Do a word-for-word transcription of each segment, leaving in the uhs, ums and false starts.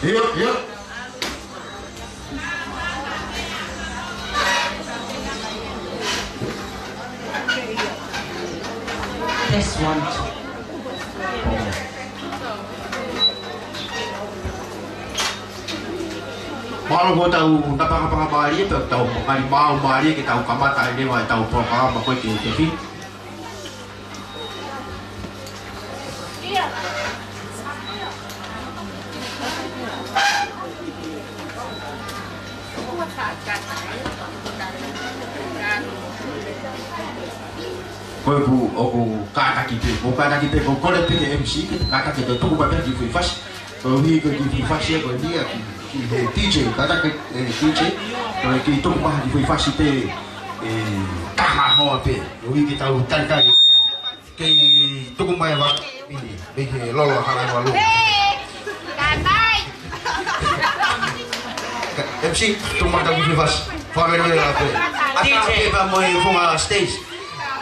ʻIo, ʻio. Test one, two. Mālō ʻetau tapangapanga mālie, ʻetau ngali maau mālie, ke tau kamata ai leva ʻetau polokalama ko ē ki he efiafi ni. Ko ʻeku, ʻoku kātaki pē, ʻoku kātaki pē, ʻoku kole pē ki he M C, ke kātaki pē tuku mai pē ha kiʻi foʻi fasi. Ko e ʻuhi ko e kiʻi foʻi fasi ē, ko e nia ki, ki he D J, kātaki, ē, D J, ko e kiʻi tuku mai ha kiʻi foʻi fasi pē, ē, taha hoa pē, ʻuhi ke tau talitali. Kei tuku mai ʻa e vaka mei, mei he lolo ʻa Halaevalu. Ka-, M C, tuku mai ha kiʻi foʻi fasi. Fakamolemole pē. ʻAtā pē pea mo e funga stage.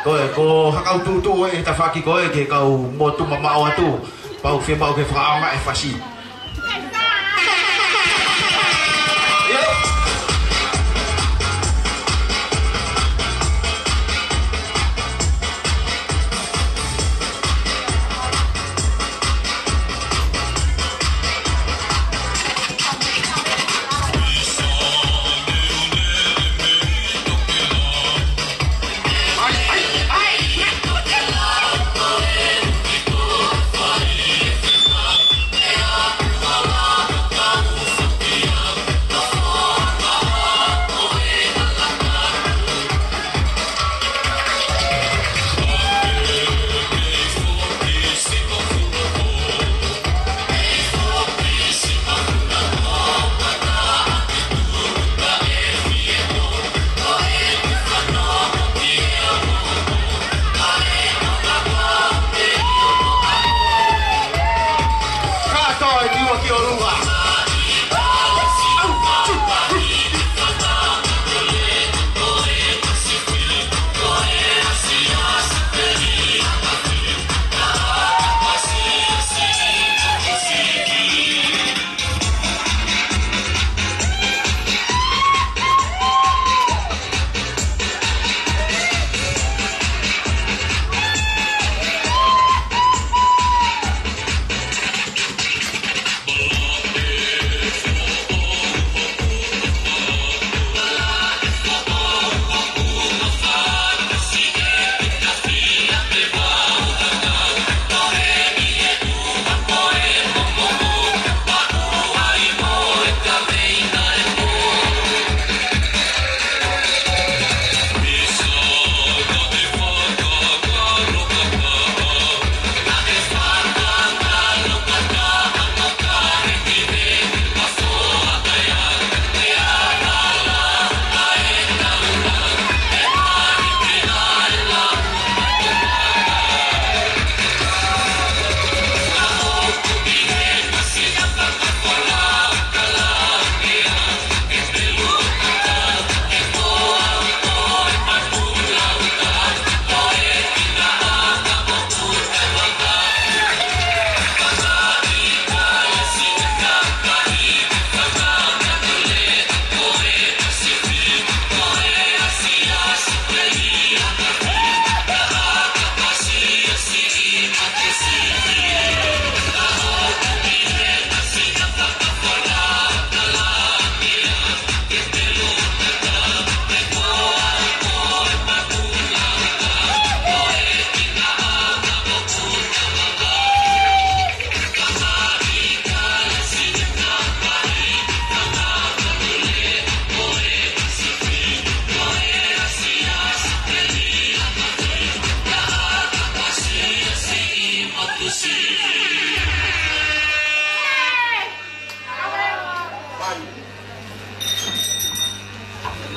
Ko e, ko e hakau tūtū ē, tafaʻaki ko ē, ke kau motu mamaʻo atu. Pau fiemaʻu ke fakaʻaongaʻi e fasi.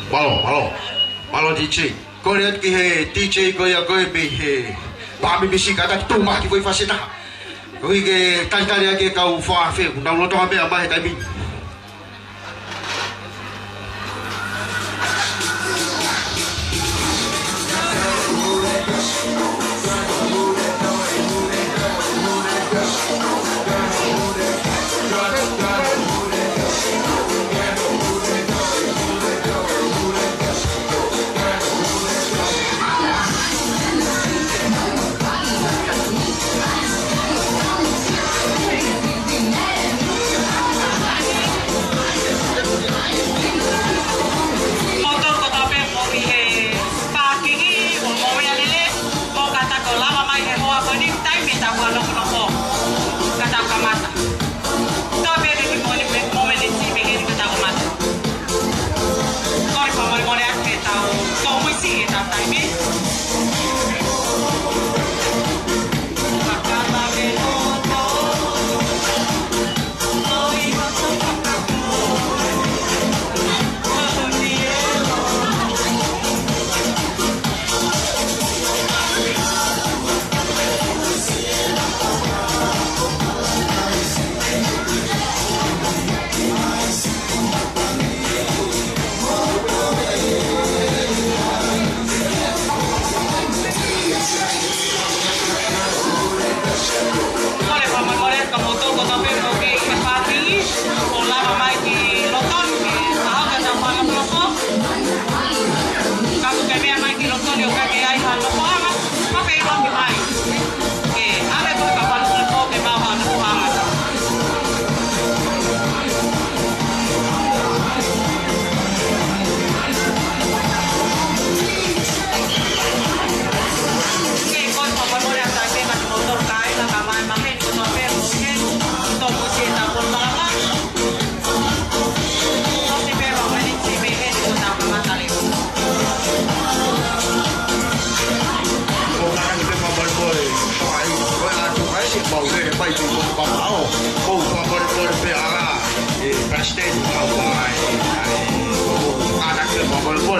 Mālō, mālō. Mālō D J. Kole atu ki he D J ko ia ko ē mei he Pāmipisi, kātaki tuku mai ha kiʻi foʻi fasi ʻe taha. Koeʻuhi ke talitali ʻaki e kau fakaafeʻi, ʻoku nau lolotonga meʻa mai he taimi ni.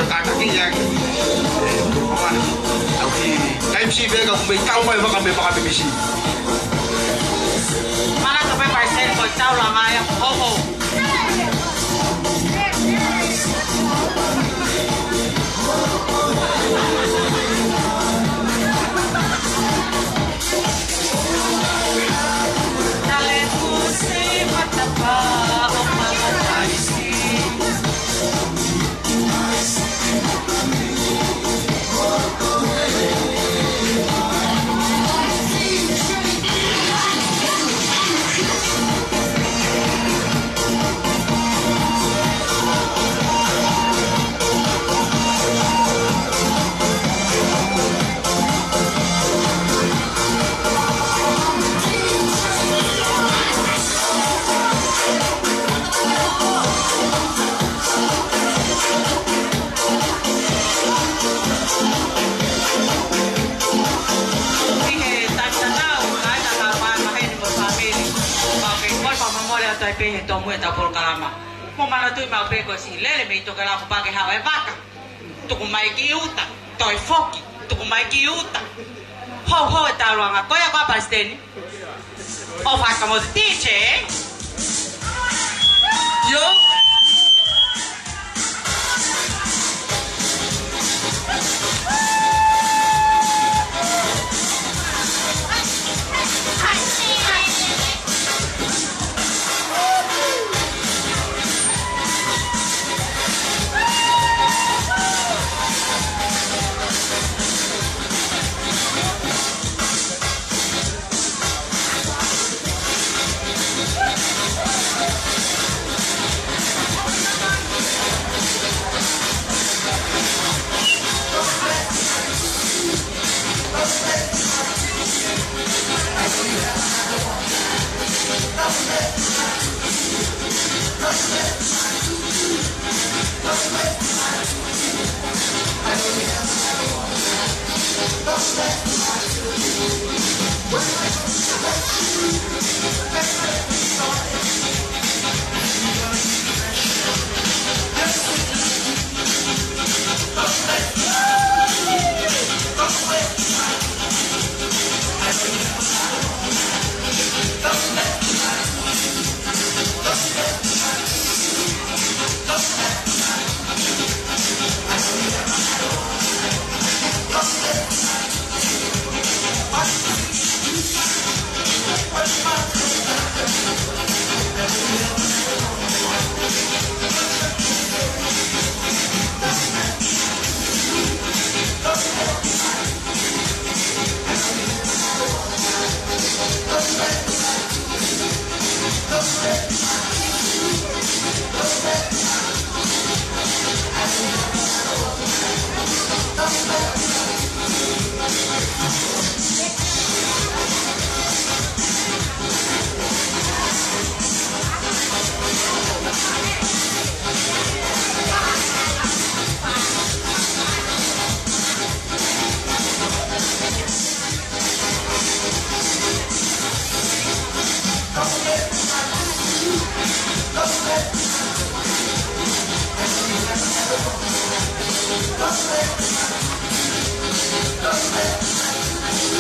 Kātaki ia. ʻOua. Au ki. Taimi siʻi pē ka mei tau mai vaka mei vaka mei misi. Mana to pe pai sen ko tau la mai. Ho, ho. ʻI he taimi tatau, ʻa e taha mai maheni mo e fāmili. Pea ke kole fakamolemole atu ai pē he tōmui ʻetau polokalama. Mou manatuʻi maʻu pē ko e siʻi lele mei Tokelau kuo pau ke haʻu e vaka. Tuku mai ki ʻuta, toe foki, tuku mai ki ʻuta. Hou, hou e tauluʻanga, ko ia ko Palesiteni. ʻO fakamolemole D J. Yo.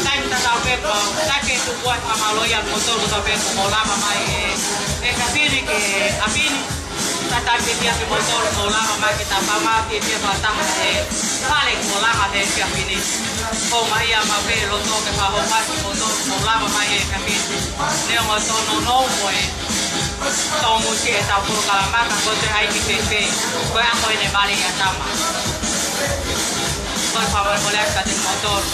Taimi tatau pē ko, taimi ke tuku ai fakamālō ia mo tolu tatau pē ko mou lava mai e, e kapini ke apini. Tatau pē kia ke mou tolu mou lava mai ke tau fakamālō pē fakataha e fale ko lava he kapini. Ko mai ia ma pē loto ke fakahoko atu mo tolu mou lava mai e kapini. Neongo tō nounou mo e tōmuti ʻetau polokalama ka ko e toe ʻai ki pēpē. Ko e ako ʻene mali ia tama. Ko e fakamolemole atu kiate kimoutolu.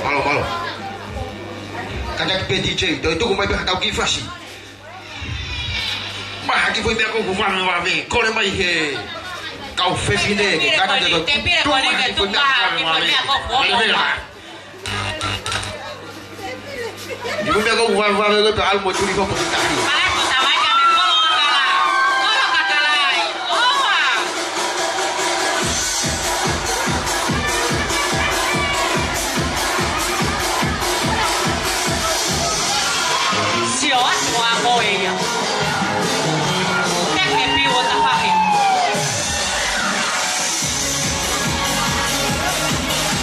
Mālō, mālō. Kātaki pē D J, toe tuku mai pē ha tau kiʻi fasi. Maha kiʻi foʻi meʻa ʻoku vave vave, kole mai he kau fefine, ke kātaki te pire tuku mai ha kiʻi foʻi meʻa ʻoku vave vave. Mālō, mālō. Kiʻi foʻi meʻa ʻoku vave vave, ko e pē ʻalu mo tuli hopo ki tahi. Mālō, ko tamai ka me kolo kakala. Kolo kakala. ʻOua. Sio atu ā ko ia. Teke piu o tafahi.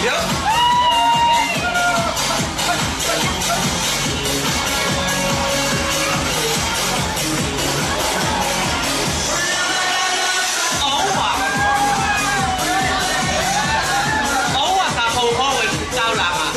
Yep. ʻOua. ʻOua ka houhou e taulanga.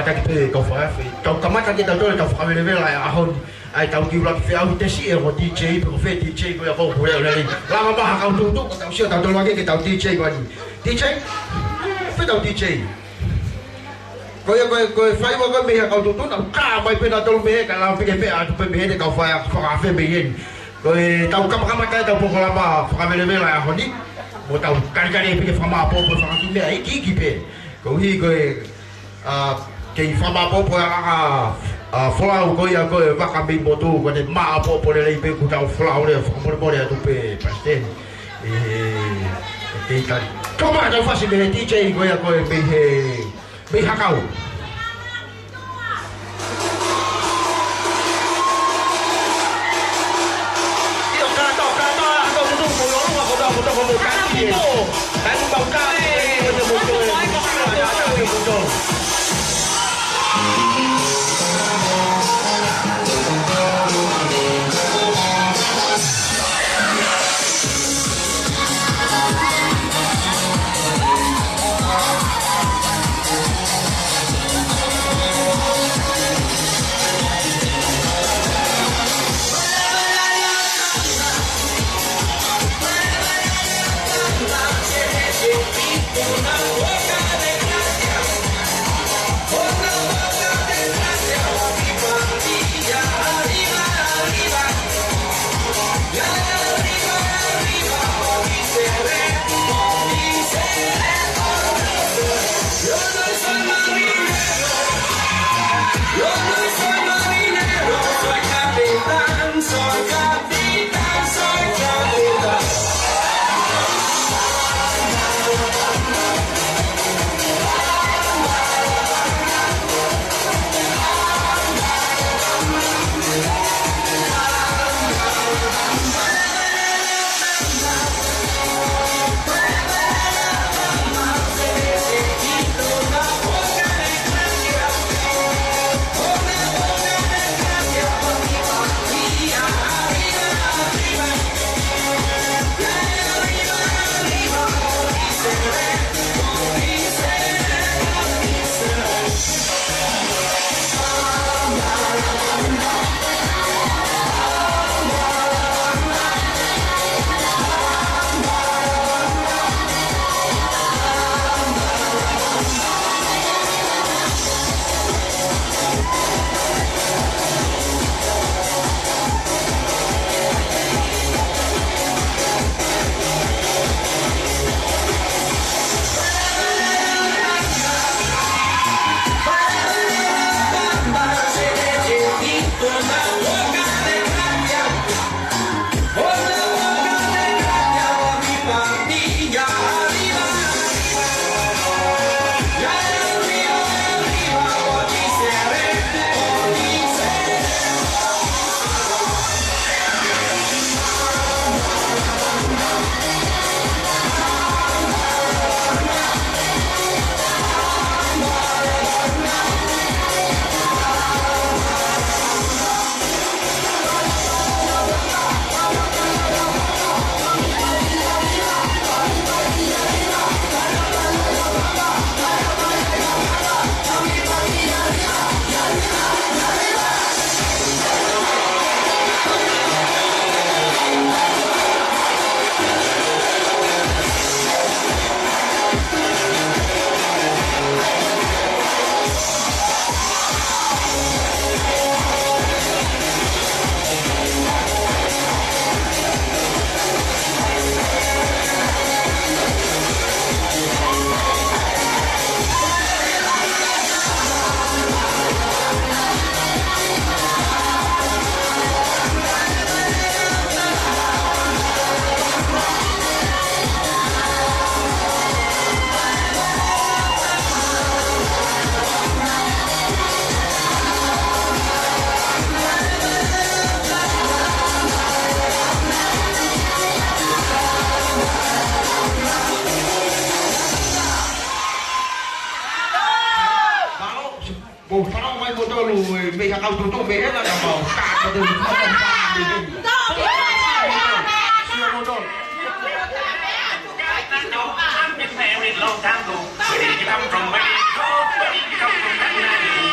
Taki pē kau fakaafe. Tau kamata ke tau toe tau fakavelevela e ʻaho ni. ʻAi tau kiʻi ʻuluaki feʻauhi tesi ʻe ko DJ pe ko fē DJ ko ia ko pule o lelei. Lava maha kau tutu ko tau sio tau tolu ake ke tau DJ ko ani. DJ? Fē tau DJ? Ko ia ko e, ko e faiva ko e mei ha kau tutu na. Ka mai pē na tolu mei he ka lava pē ke pē atu pē mei he te kau fai fakaafe mei heni. Ko e tau kamakama kai tau poko lava fakavelevela e ʻaho ni. Mo tau kalikali pē ke fakamāpōpō fakaki mea ikiiki pē. Ko hi ko e ʻA, kei fakamāpōpō ʻa, ʻa, ʻa, folau ko ia ko e vaka mei motu, ko ʻene māpōpō lelei pē kuo tau folau lea fakamolemole atu pē Palesiteni. ʻE, ʻe kei tali. Toma tau fasi mei he DJ ko ia ko e mei he, mei Hakau. Ko e fānau mai mo tolu, ē, mei Hakau tutu mei hena ka mau ka ko te Sio mo tolu. Where did you come from? Where did you go? Where did you come from?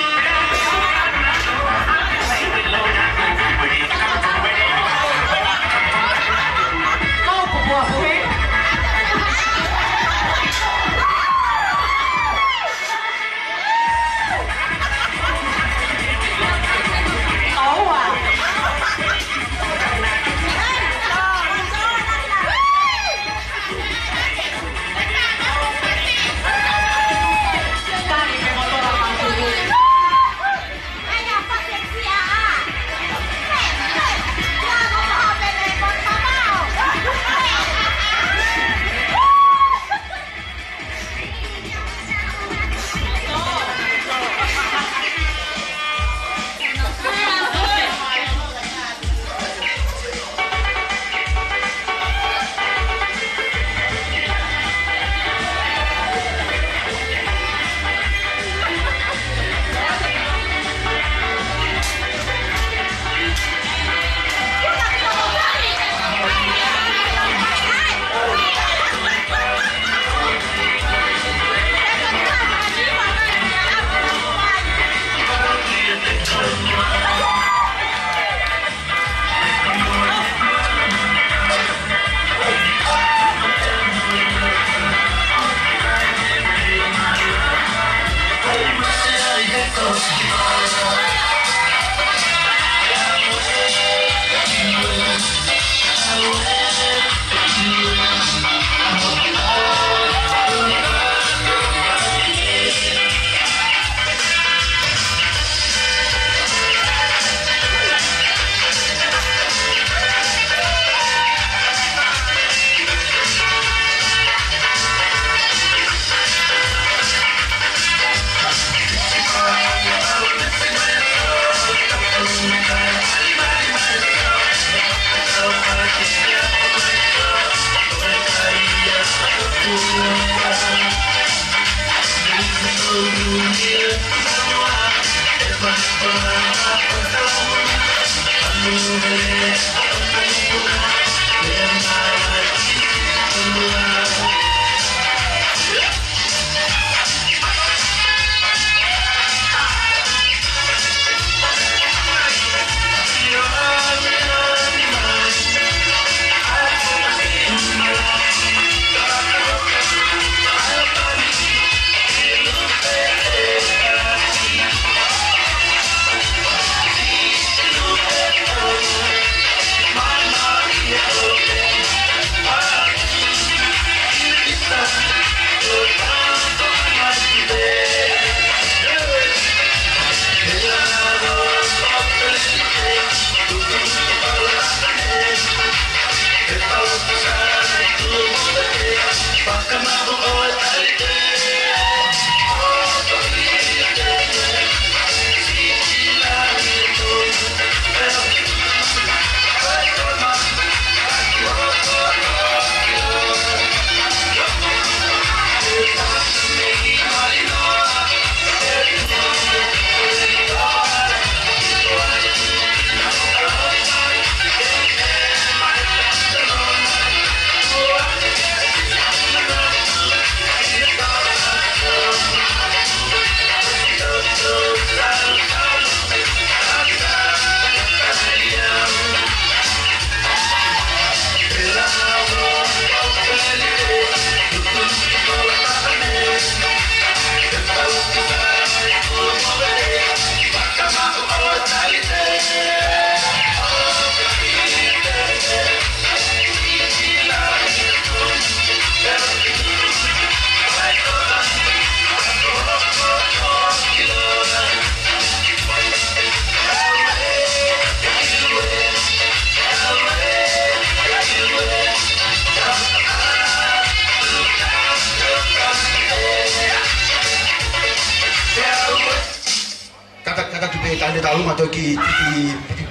Kātaki, kātaki pē taʻahine Taluma toe ki, ki, ki,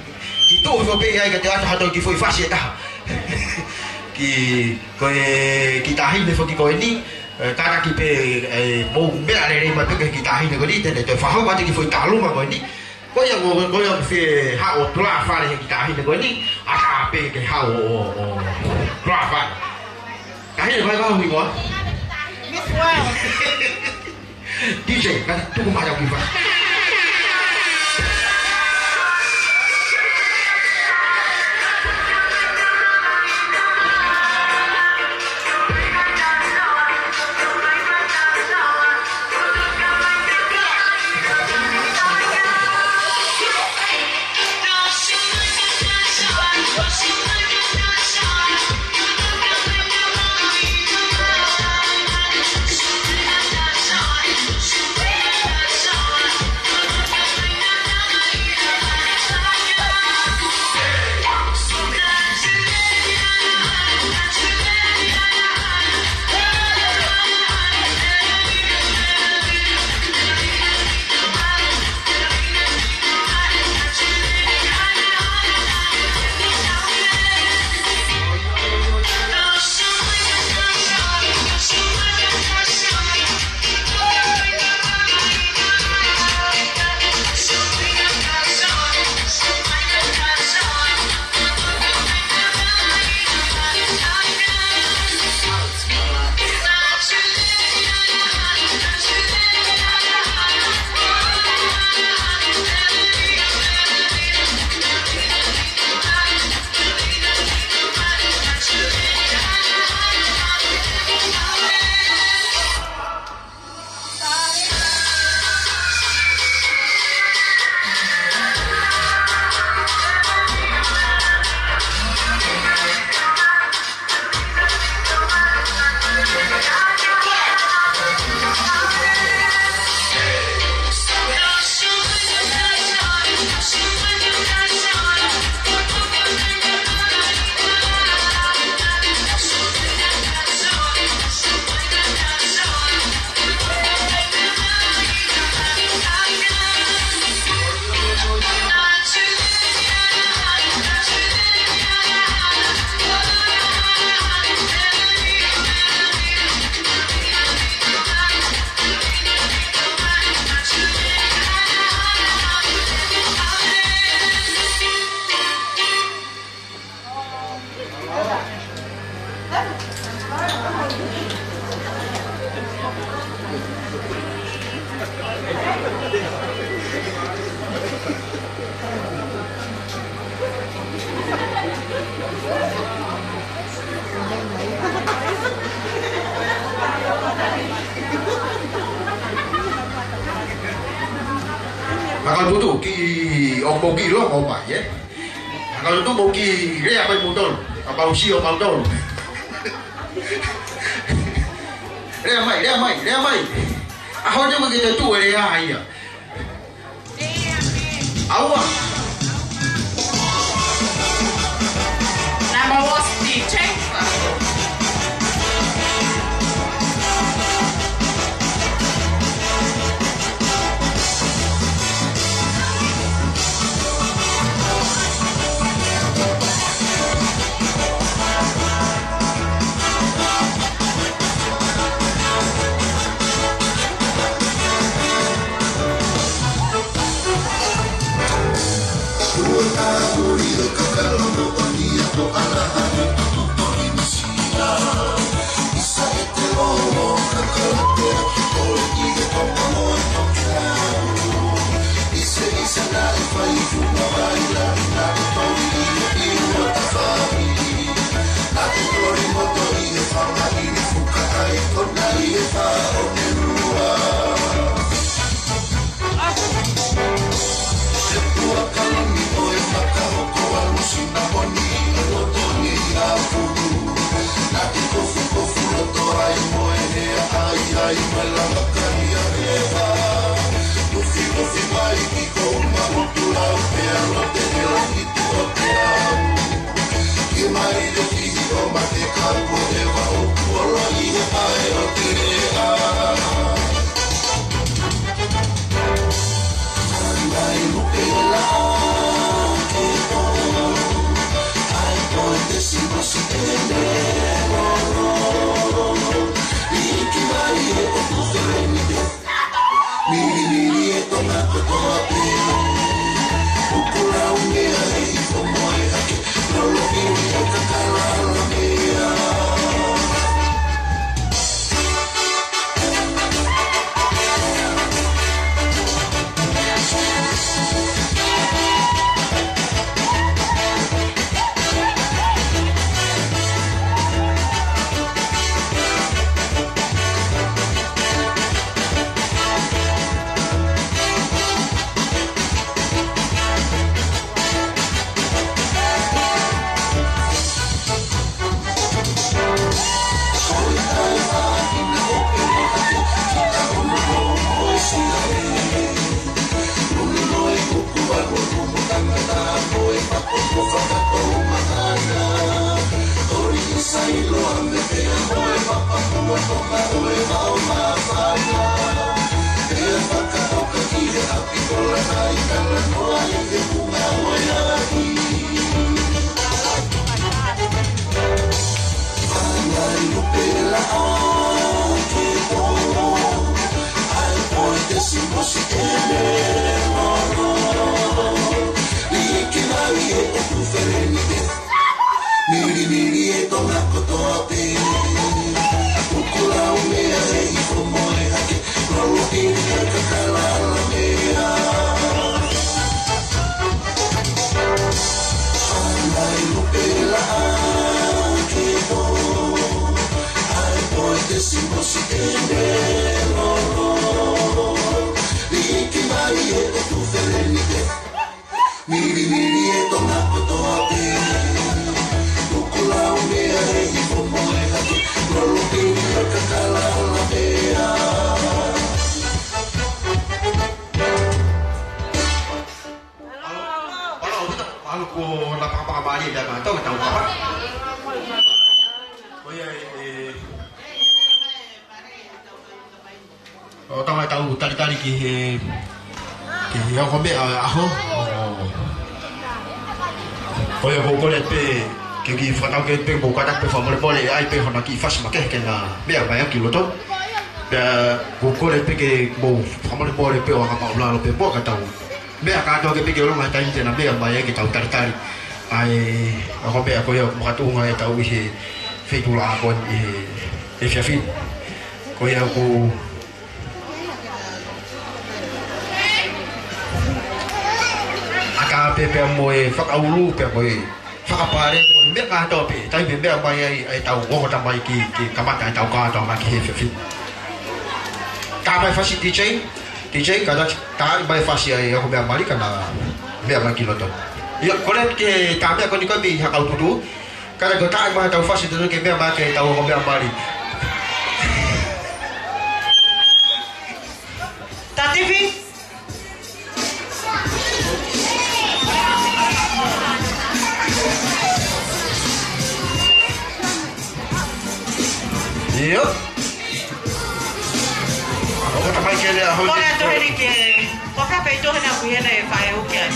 ki tuʻu hifo pē ai ka te ʻoatu ha toe kiʻi foʻi fasi ʻe taha. Ki, ko e kiʻi taʻahine foki ko eni, ē, kātaki pē, ē, mou meʻa lelei mai pē ki he kiʻi taʻahine ko eni, te ne toe fakahoko atu e kiʻi foʻi Taluma ko eni. Ko ia, ko, ko ia ʻoku fie haʻu ʻo tulafale he kiʻi taʻahine ko eni, ʻatā pē ke haʻu ʻo, ʻo, ʻo tulafale. Taʻahine ko e hā ho hingoa? Miss World. D J, kātaki tuku mai au ki fā. ʻOku mou kiʻi longo mai, ē? Ka ʻoku mou kiʻi lea mai moutolu. Kapau sio moutolu. Lea mai, lea mai, lea mai. ʻAho ni ʻoku ʻikai ke te tuʻu ʻo lea ia. ʻAua. Number one, D J. ʻAlu, ʻalu ko na papa mali da ma tau tau papa. Ko ia, ē, ʻo tau mai tau talitali ki he, ki he ʻohomeʻa ʻaho. Ko ia ʻoku ou kole pē ke kiʻi fakataukei pē mo kata pē fakamolemole ʻai pē hona kiʻi fasi makehe ke na meʻa mai ʻaki loto. Pea ʻoku ou kole pē ke mou fakamolemole pē ʻo anga maʻulalo pē mo ka tau meʻa kātoa ke piki ʻolunga he taimi te na meʻa mai ai ke tau talitali ʻa e ʻohomeʻa ko ia ʻoku makatuʻunga ʻetau ʻi he feituʻulaʻā ko eni ʻi he efiafi ni. Ko ia ʻoku ʻatā pē pea mo e fakaʻulu pea mo e fakapale mo e meʻa kātoa pē. Taimi pē meʻa mai ai ʻetau ongo tamaiki ke kamata ʻetau kātoanga ki he efiafi ni. Ka mai fasi D J, D J, ka ta, ka mai fasi ai ʻa e ʻohomeʻa mali ka na Meʻa mai ki loto. ʻIo, kole ke tā meʻa ko eni ko ē mei ha kau tutu. Ka ko e taimi ʻe taha ʻe fasi atu ke meʻa mai ke tau ongo meʻa mali. Tatifi. ʻIo. ʻOku ʻatā mai ke lea holi. Kole atu heni ke, ko ka pei tuʻu hena kui hena e fae uke ai.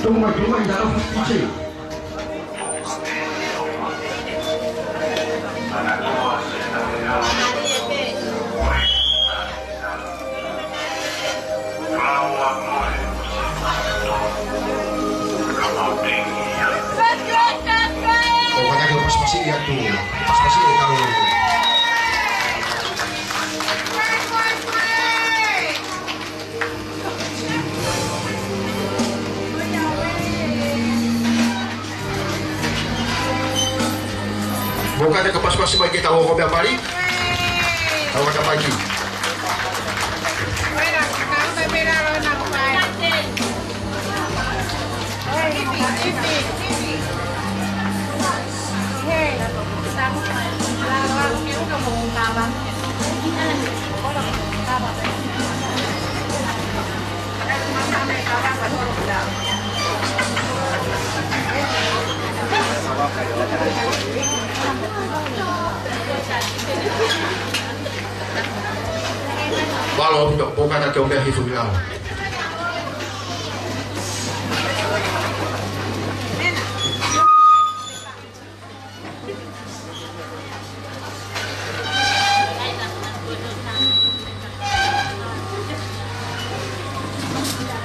Toma, toma, toma. ʻOku ʻatā ke pasipasi atu. Pasipasi e kau. Mou kātaki ke pasipasi mai ke tau ongo meʻa mali. Tau kātaki mai ki. Mālō ʻaupito, mou kātaki ke ʻomai hifo ki lalo.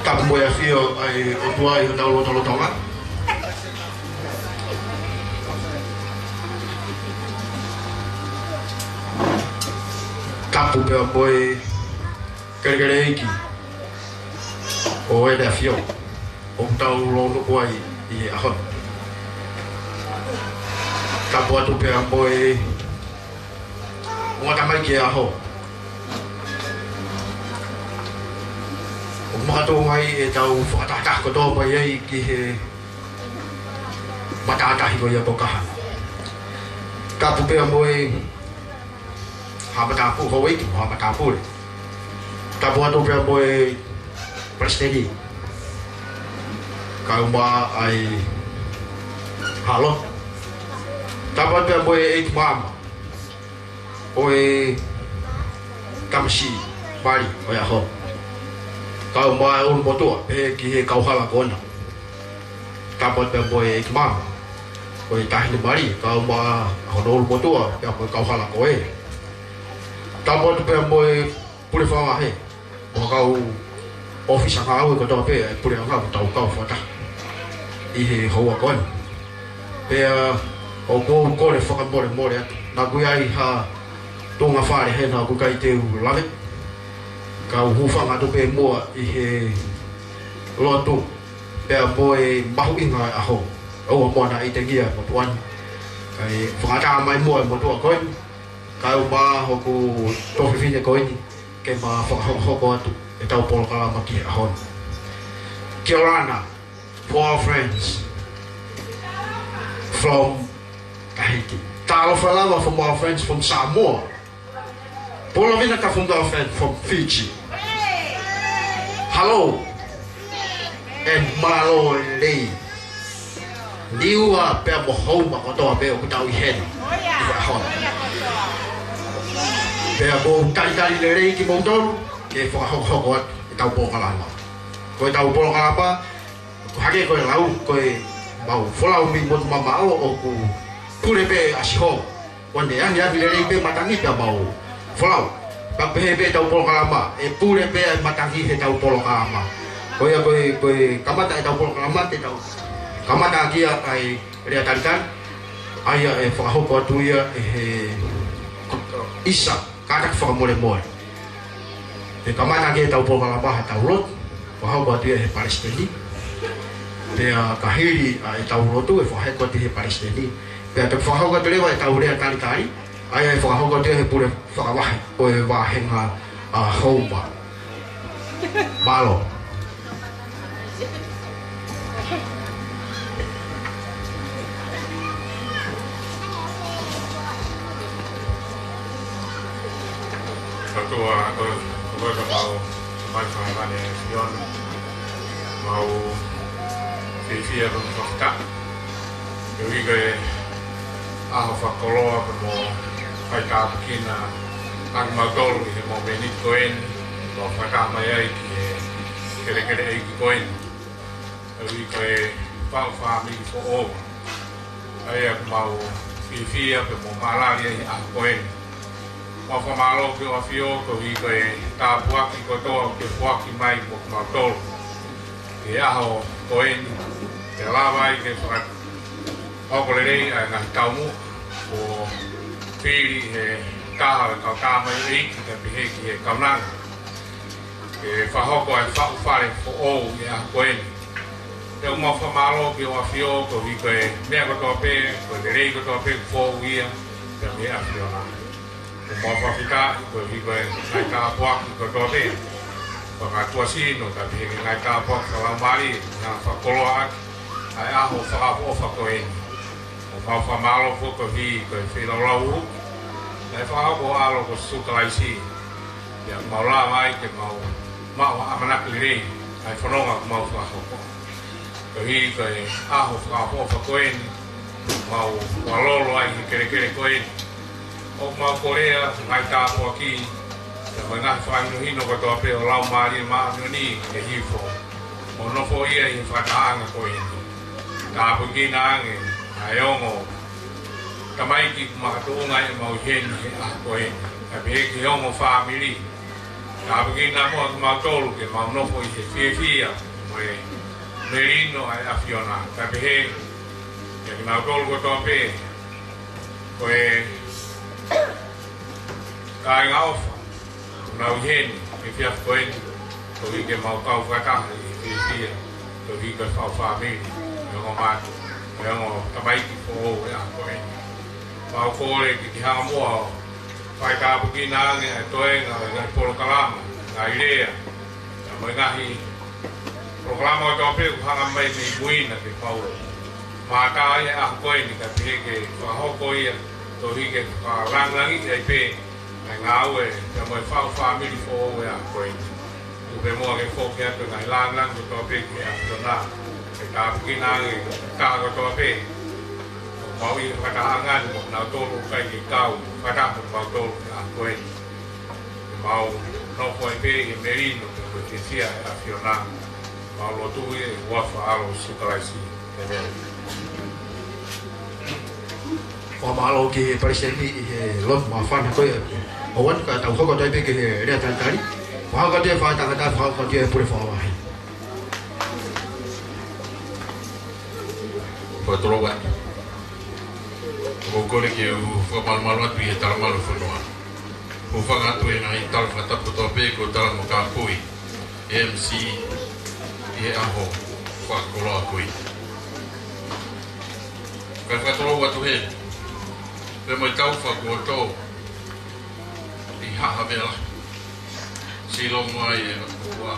Tapu mo e ʻafio ʻa e ʻOtua ʻi hotau lotolotonga. Tapu pea mo e kelekele ʻeiki ʻo ʻEne ʻAfio ʻoku tau lounuku ai ʻi he ʻaho ni. Tapu atu pea mo e ongotamaiki ʻo e ʻaho ʻoku makatuʻunga ai ʻetau fakatahataha kotoa mai ai ki he matātahi ko ia ko Kahana. Tapu pea mo e haʻa matāpule, houʻeiki mo e haʻa matāpule. Tapu atu pea mo e palesiteni, kae ʻumaʻā ʻa e haʻa lotu. Tapu atu pea mo e ʻeiki maama ʻo e tamasiʻi mali ʻo e ʻaho, kae ʻumaʻā e ʻulumotuʻa pehē ki he kauhala ko ena. Tapu atu pea mo e ʻeiki maama ʻo e taʻahine mali, kae ʻumaʻā hono ʻulumotuʻa pea mo e kauhala ko ē. Tapu atu pea mo e pule fakavahe mo e kau ʻōfisa ngāue kotoa pē ʻa e puleʻanga ʻoku tau kau fakataha ʻi he houa ko eni. Pea ʻoku ou kole fakamolemole atu, naʻa ku ʻi ai ha tuʻunga fale hena ʻoku ʻikai te u lave, kau hūfanga atu pē muʻa ʻi he lotu pea mo e mahuʻinga ʻo e ʻaho. ʻOua muʻa naʻa ʻitengia e motuʻa ni, kae fakataha mai muʻa e motuʻa ko eni, kae ʻumaʻā hoku tuofefine ko eni, ke ma fakahokohoko atu ʻetau polokalama ki he ʻaho ni. Kia orana. For our friends from Tahiti. Talofa lava from our friends from Samoa. Polovina ka from our friends from Fiji. Hello. And mālō e lelei. Niua pea mo Houma kotoa pē ʻoku tau ʻi heni. ʻI he ʻaho ni. Pea ʻoku ou talitali lelei kimoutolu ke fakahokohoko atu ʻetau polokalama. Ko ʻetau polokalama, ko e hangē ko e lau, ko e mau folau mei motu mamaʻo ʻoku pule pē ʻa Sihova. Kuo ne ʻahiʻahi lelei pē matangi pea mau folau. Pea pehē pē ʻetau polokalama, ʻe pule pē ʻa e matangi heʻetau polokalama. Ko ia ko e, ko e kamata ʻetau polokalama, te tau kamata ʻaki ʻa e lea talitali. ʻA ia ʻe fakahoko atu ia ʻe he ʻisa, kātaki fakamolemole. ʻE kamata ʻaki ʻetau polokalama heʻetau lotu, fakahoko atu ia ʻe he palesiteni. Pea ka hili ʻa ʻetau lotu ʻe fakahoko atu ʻe he palesiteni. Pea te fakahoko atu leva ʻetau lea talitali, ʻa ia ʻe fakahoko atu ia ʻe he pule fakavahe ʻo e vāhenga ʻa Houma. Mālō. Ka ʻoku ou, ʻoku ou ka mau, mai whai mane e Fiona. Mau fiefia ko e fakataha. Koeʻuhi ko e ʻaho fakakoloa pea mo e faitāpuekina ʻa kimautolu ʻi he momeniti ko eni, mau fakataha mai ai ki he kelekele ʻeiki ko eni. Koeʻuhi ko e faʻu fāmili foʻou. ʻA ia ʻoku mau fiefia pea mo mālali ai he ʻaho ko eni. Mau fakamālō ki hoʻo ʻAfio koeʻuhi ko e tāpuaki kotoa ʻoku ke foaki mai mo kimautolu. ʻI he ʻaho ko eni, ke lava ai ke fakahoko lelei ʻa e ngaahi taumuʻa kuo fili ʻe he taha ʻo e kau tamaioʻeiki kae pehē ki he kaunanga. Ke fakahoko ʻa e faʻu fale foʻou ʻi he ʻaho ko eni. Pea ʻoku mau fakamālō ki hoʻo ʻAfio koeʻuhi ko e meʻa kotoa pē, ko e lelei kotoa pē ʻoku foʻou ia, pea mei he ʻAfiona. ʻOku mau fakafetaʻi koeʻuhi ko e ngaahi tāpuaki kotoa pē. Fakatuʻasino, kae pehē ki he ngaahi tāpuaki fakalaumālie, naʻa fakakoloa ʻaki ʻa e ʻaho fakaʻofoʻofa ko eni. ʻOku mau fakamālō foki koeʻuhi ko e feilaulau ʻuhu naʻe fakahoko ʻe ho ʻAlo ko Sīsū Kalaisi. Pea ʻoku mau lava ai ke mau maʻu ha ʻamanaki lelei ʻa e fononga ʻoku mau fakahoko. Koeʻuhi ko e ʻaho fakaʻofoʻofa ko eni, mau fakalolo ai he kelekele ko eni. ʻOku mau kolea ngaahi tāpuaki, pea mo e ngaahi fakahinohino kotoa pē ʻo e Laumālie Māʻoniʻoni ke hifo mo nofo ia ʻi he fakatahaʻanga ko eni. Tāpuekina ange ʻa e ongo tamaiki ʻoku makatuʻunga ʻemau ʻi heni he ʻaho ko eni. Kae pehē ki he ongo fāmili. Tāpuekina muʻa kimautolu ke mau nofo ʻi he fiefia mo e melino ʻa e ʻAfiona. Kae pehē kiate kinautolu kotoa pē ko e kāinga ʻofa ʻoku nau ʻi heni he efiafi ko eni, koeʻuhi ke mau kau fakataha ʻi he fiefia, koeʻuhi ko e faʻu fāmili, mo e ongo matu, mo e ongo tamaiki foʻou ʻo e ʻaho ko eni. Mau kole ke ke hanga muʻa ʻo fai tāpuekina ange ʻa e toenga ʻo e ngaahi polokalama, ngaahi lea, pea mo e ngaahi polokalama kotoa pē ʻoku hanga mai mei mui na ke mau mātā ai ʻa e ʻaho ko eni kae pehē ke fakahoko ia koeʻuhi ke fakalāngilangiʻi ai pē ʻa e ngāue pea mo e faʻu fāmili foʻou ʻo e ʻaho ko eni. Tuku pē muʻa ke foki atu e ngaahi lāngilangi kotoa pē ki he ʻAfiona. Ke tāpuekina ange e taha kotoa pē ʻoku mau ʻi he fakatahaʻanga ni mo kinautolu ʻoku ʻikai ke kau fakataha mo kimautolu he ʻaho ko eni. Ke mau nofo ai pē ʻi he melino pea mo e fiefia ʻa e ʻAfiona. Mau lotu ʻi he huafa ʻo ho ʻAlo ko Sīsū Kalaisi. ʻĒmeni. Fakamālō ki he palesiteni ʻi he lotu māfana ko ia. ʻOua naʻa tau hoko atu ai pē ki he lea talitali. Fakahoko atu e faʻu tangata, fakahoko atu e pule fakavahe. Fakatulou atu. ʻOku ou kole ke u fakamalumalu atu ʻi he talamalu ʻo e fonua. ʻOku ou fakahoko atu e ngaahi tala fakatapu kotoa pē kuo tala mo kāpui ʻe he M C ʻi he ʻaho fakakoloa ko eni. Kae fakatulou atu heni, pea mo e taufa kuo tō ʻi Haʻa Vela. Silongo ai e ʻOtua,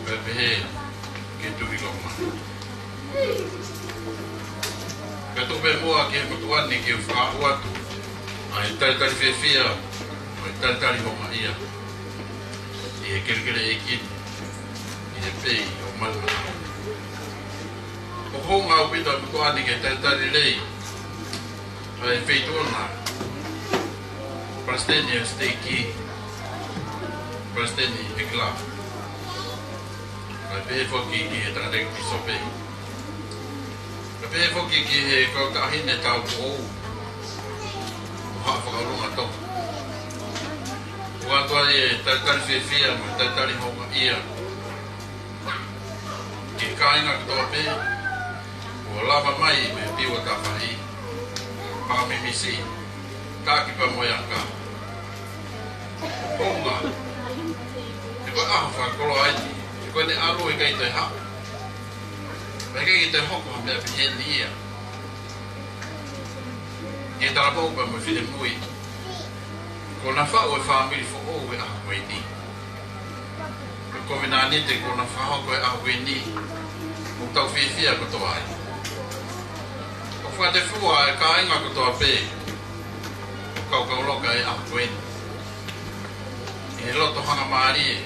pea pehē ki he Tuʻi Loma. Kae tuku pē muʻa ki he motuʻa ni ke u fakaaʻu atu ʻa e talitali fiefia, ʻa e talitali houngaʻia ʻi he kelekele ʻeiki ni, ʻi he pei ʻo Malimanau. ʻOku hounga ʻaupito ʻa e motuʻa ni ke talitali lelei ʻa e feituʻu na, palesiteni ʻa e siteiki, palesiteni ʻa e kila, kae pehē foki ki he tangataʻeiki pīsope. Kae pehē foki ki he kau taʻahine taupoʻou ʻo Haʻa Fakaʻulunga Tonga. ʻOatu ai e talitali fiefia mo e talitali houngaʻia ki he kāinga kotoa pē kuo lava mai mei Piua Tafahi, Paʻa Mimisi, Taki pea mo e aka. Hounga, he ko e ʻaho fakakoloa eni, he ko ʻene ʻalu ʻe ʻikai toe haʻu. Pea ʻikai ke toe hoko ha meʻa pehē ni ia. Ke talapou pea mo e finemui, kuo na faʻu e fāmili foʻou he ʻaho ko eni. Ko e kovinānite kuo na fakahoko he ʻaho ko eni, ʻoku tau fiefia kotoa ai. ʻOku fakatefua e kāinga kotoa pē ʻoku kaukauloka he ʻaho ko eni ʻi he loto hangamālie,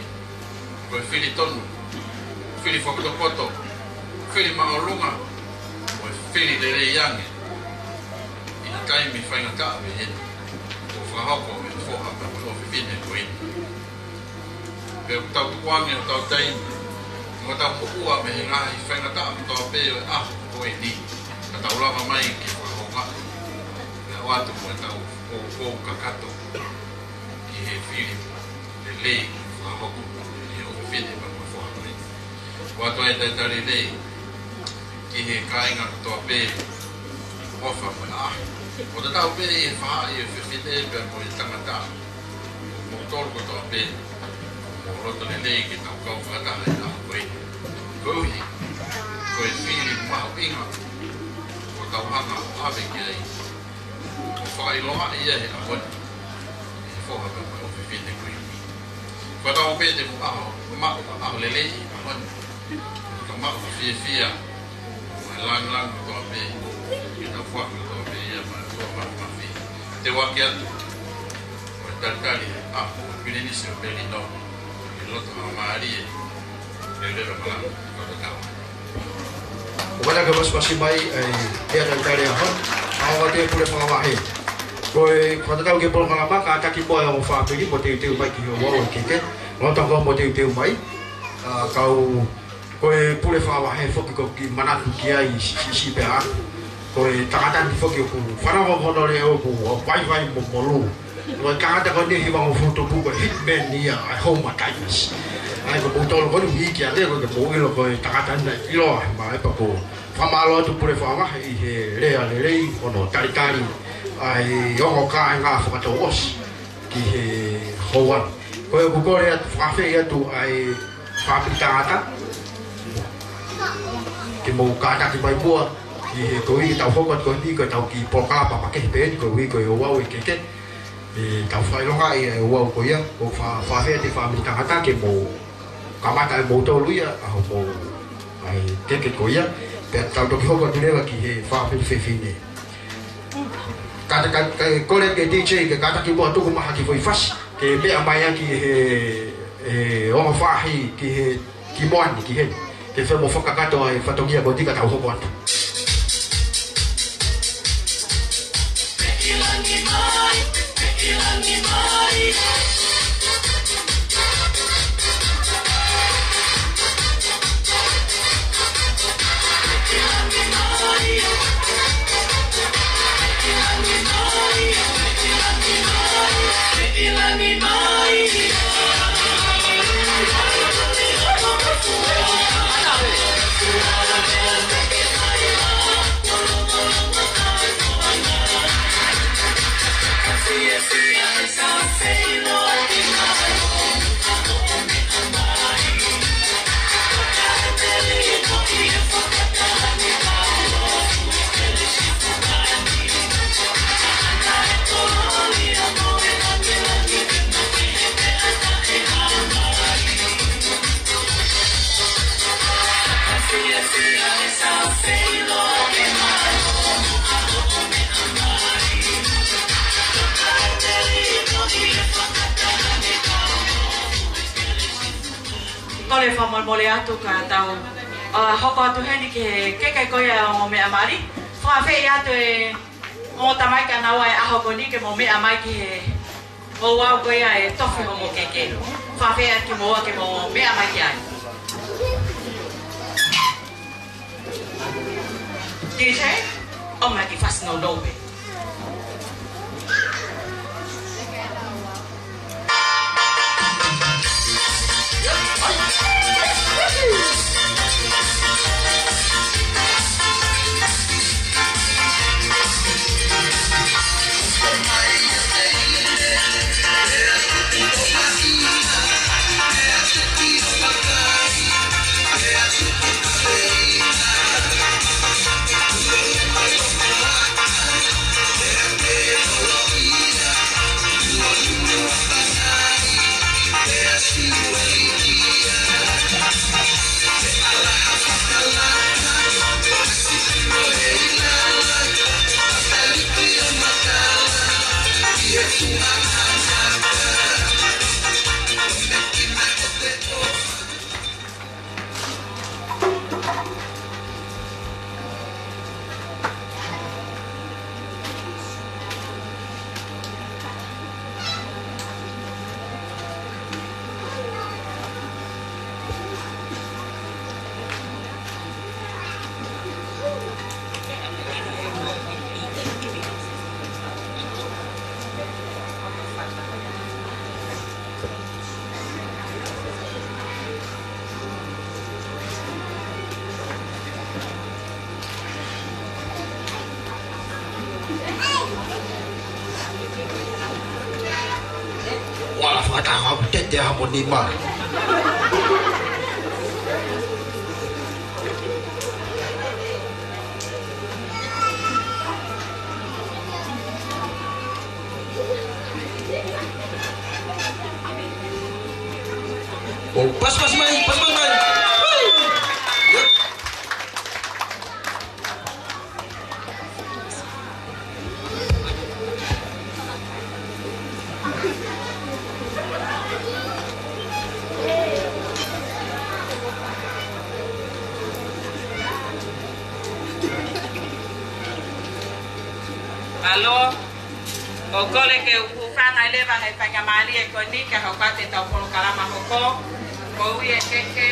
ko e fili tonu, fili fakapotopoto, fili māʻolunga, mo e fili lelei ange ʻi he taimi faingataʻa pehē ni kuo fakahoko ʻe he foha pea mo e ʻofefine ko eni. Pea ʻoku tau tukuange hotau taimi mo hotau moʻua mei he ngaahi faingataʻa kotoa pē ʻo e ʻaho ko eni, ka tau lava mai ke fakahoungaʻi, pea ʻoatu mo hotau ʻoʻou kakato ki he fili lelei fakahoko ʻe he ʻofefine pea mo e foha ko eni. ʻOatu ai e talitali lelei ki he kāinga kotoa pē, ʻofa mo e ʻaʻahi. ʻO tatau pē ʻi he faʻahi ʻo e fefine pea mo e tangata, mo kimoutolu kotoa pē, mo loto lelei ke tau kau fakataha he ʻaho ko eni. Koeʻuhi ko e fili mahuʻinga kuo tau hanga ʻo ʻave ki ai, ʻo fakaʻiloa ia he ʻaho ni ʻe he foha pea mo e ʻofefine ko eni. Fakatauange pē te mou ʻaho, maʻu ha ʻaho lelei he ʻaho ni. Ka maʻu ha fiefia mo e lāngilangi kotoa pē, ke tau foaki kotoa pē ia maʻa e ʻOtua Māfimafi. Te u ʻoatu atu ʻa e talitali ʻa e Pilinisi ʻo Melino, ʻi he loto hangamālie, leveleva e malanga, fakatau. ʻOku ʻatā ke pasipasi mai ʻa e talitali ʻa e ʻaho ni, ʻa e Pule Fakavahe. Ko e fakatatau ki he polokalama, kātaki muʻa e ongo fāmili mo teuteu mai ki he ouau ʻo e keke. Loto ko mo teuteu mai. ʻA, kau, ko e Pule Fakavahe foki ʻoku ou kiʻi manatu ki ai siʻisiʻi pē ʻaʻaku. Ko e tangata ni foki ʻoku fanongo hono leʻo ʻoku vaivai mo molū. Ko e tangata ko eni ʻe hivangofulu tupu, ko e hitman ia ʻa e Houma Tigers. ʻA ia ko kimoutolu ko eni ʻoku iiki ange, ko kimoutolu ko e tangata ni naʻe ʻiloa maʻa e pako. Fakamālō atu Pule Fakavahe ʻi he lea lelei hono talitali ʻa e ongo kāinga fakatouʻosi ki he houa ni. Ko ia ʻoku kole atu, fakaafeʻi atu ʻa e fāmili tangata ke mou kātaki mai muʻa ki he, koeʻuhi ke tau hoko atu ko eni ko ʻetau kiʻi polokalama makehe pē eni, koeʻuhi ko e ouau ʻo e keke. ʻE tau fakaʻilongaʻi e ouau ko ia, ʻo fa-, fakaafeʻi atu e fāmili tangata ke mou kamata ʻe moutolu ia ʻa hoʻomou, ʻa e keke ko ia, pea tau toki hoko atu leva ki he fāmili fefine. Ka, ka, ka, kole ki he D J ke kātaki muʻa tuku mai ha kiʻi foʻi fasi ke meʻa mai ʻaki ʻe he, ʻe he ongo faʻahi ki he, ki muʻa ni, ki heni. Ke fai mo fakakakato ʻa e fatongia ko eni ka tau hoko atu. Fakamolemole atu ka tau, ā, hoko atu heni ki he keke ko ia ʻo e ongo meʻa mali. Fakaafeʻi atu e ongo tamaiki ʻanaua ʻi he ʻaho ko eni ke mou meʻa mai ki he ouau ko ia ʻe tofi hoʻomou keke. Fakaafeʻi atu kimoua ke mou meʻa mai ki ai. D J, ʻomai e kiʻi fasi nounou pē. Ua la fakataha ʻo tete ha mo nima. ʻO, pasipasi mai, pasipasi mai. Ui! Yep. Mālō. ʻOku ou kole ke u hūfanga leva he faingamālie ko eni ke hoko atu ʻetau polokalama hoko. Ko ia e keke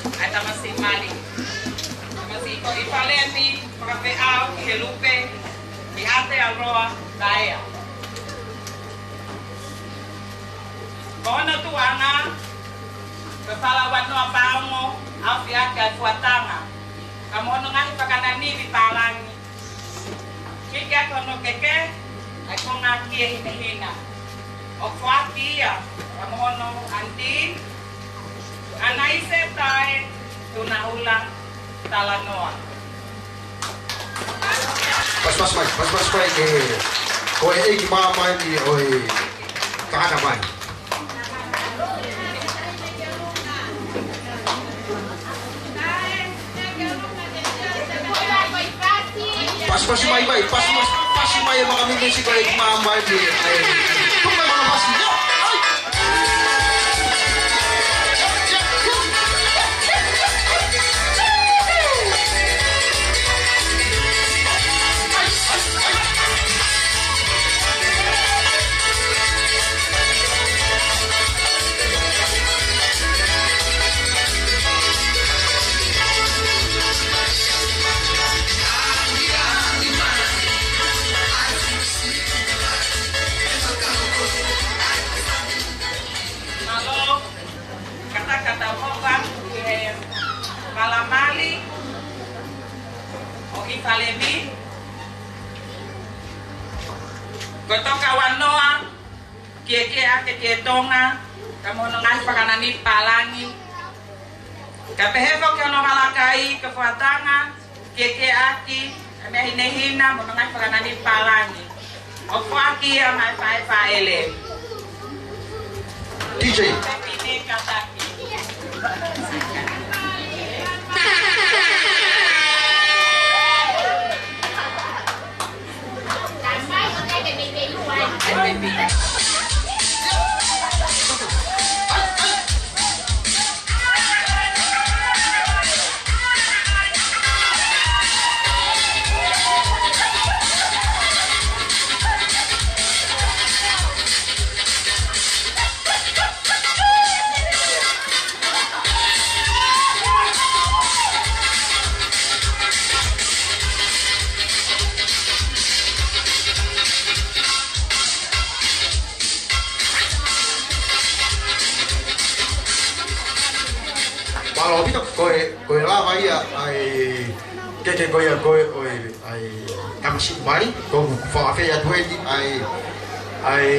ʻa e tamasiʻi mali. Tamasiʻi ko ʻIfalemi Fakafeʻao ki he Lupe, ki ʻAtearoa Vaea. Ko hono tuʻunga, ko Fala Ua Noa Paongo, ʻaofia ʻaki ʻa e fuatanga. Ka mo hono ngaahi fakananivi pālangi. Kiki ʻaki hono keke ʻa e konga ki he hinehina. ʻOku foaki ia ka mo hono ʻanitī, ʻAnaise Tae Tunaʻula Talanoa. Pasipasi mai, pasipasi mai ki he, ko e ʻeiki māmani ʻo e Kahanamai. Pasipasi mai mai, pasipasi, pasi mai e makamimisi ko e ʻeiki māmani. Tuku mai hono pasi. Ai! Mālō, kātaki ke tau hoko atu ki he vala mali ʻo ʻIfalemi. Ko e toka ua noa, kiekie ake ki he Tonga, ka mo hono ngaahi fakananivi pālangi. Ka pehē foki hono vala kai, ko e fuatanga, kiekie ʻaki ʻa e meʻa hinehina mo hono ngaahi fakananivi pālangi. ʻOku foaki ia maʻa e faʻē fāʻele. D J. Mālō ʻaupito, ko e, ko e lava ia ʻa e keke ko ia ko ē ʻo e, ʻa e tamasiʻi mali, ko u fakafeʻiloaki atu eni ʻa e, ʻa e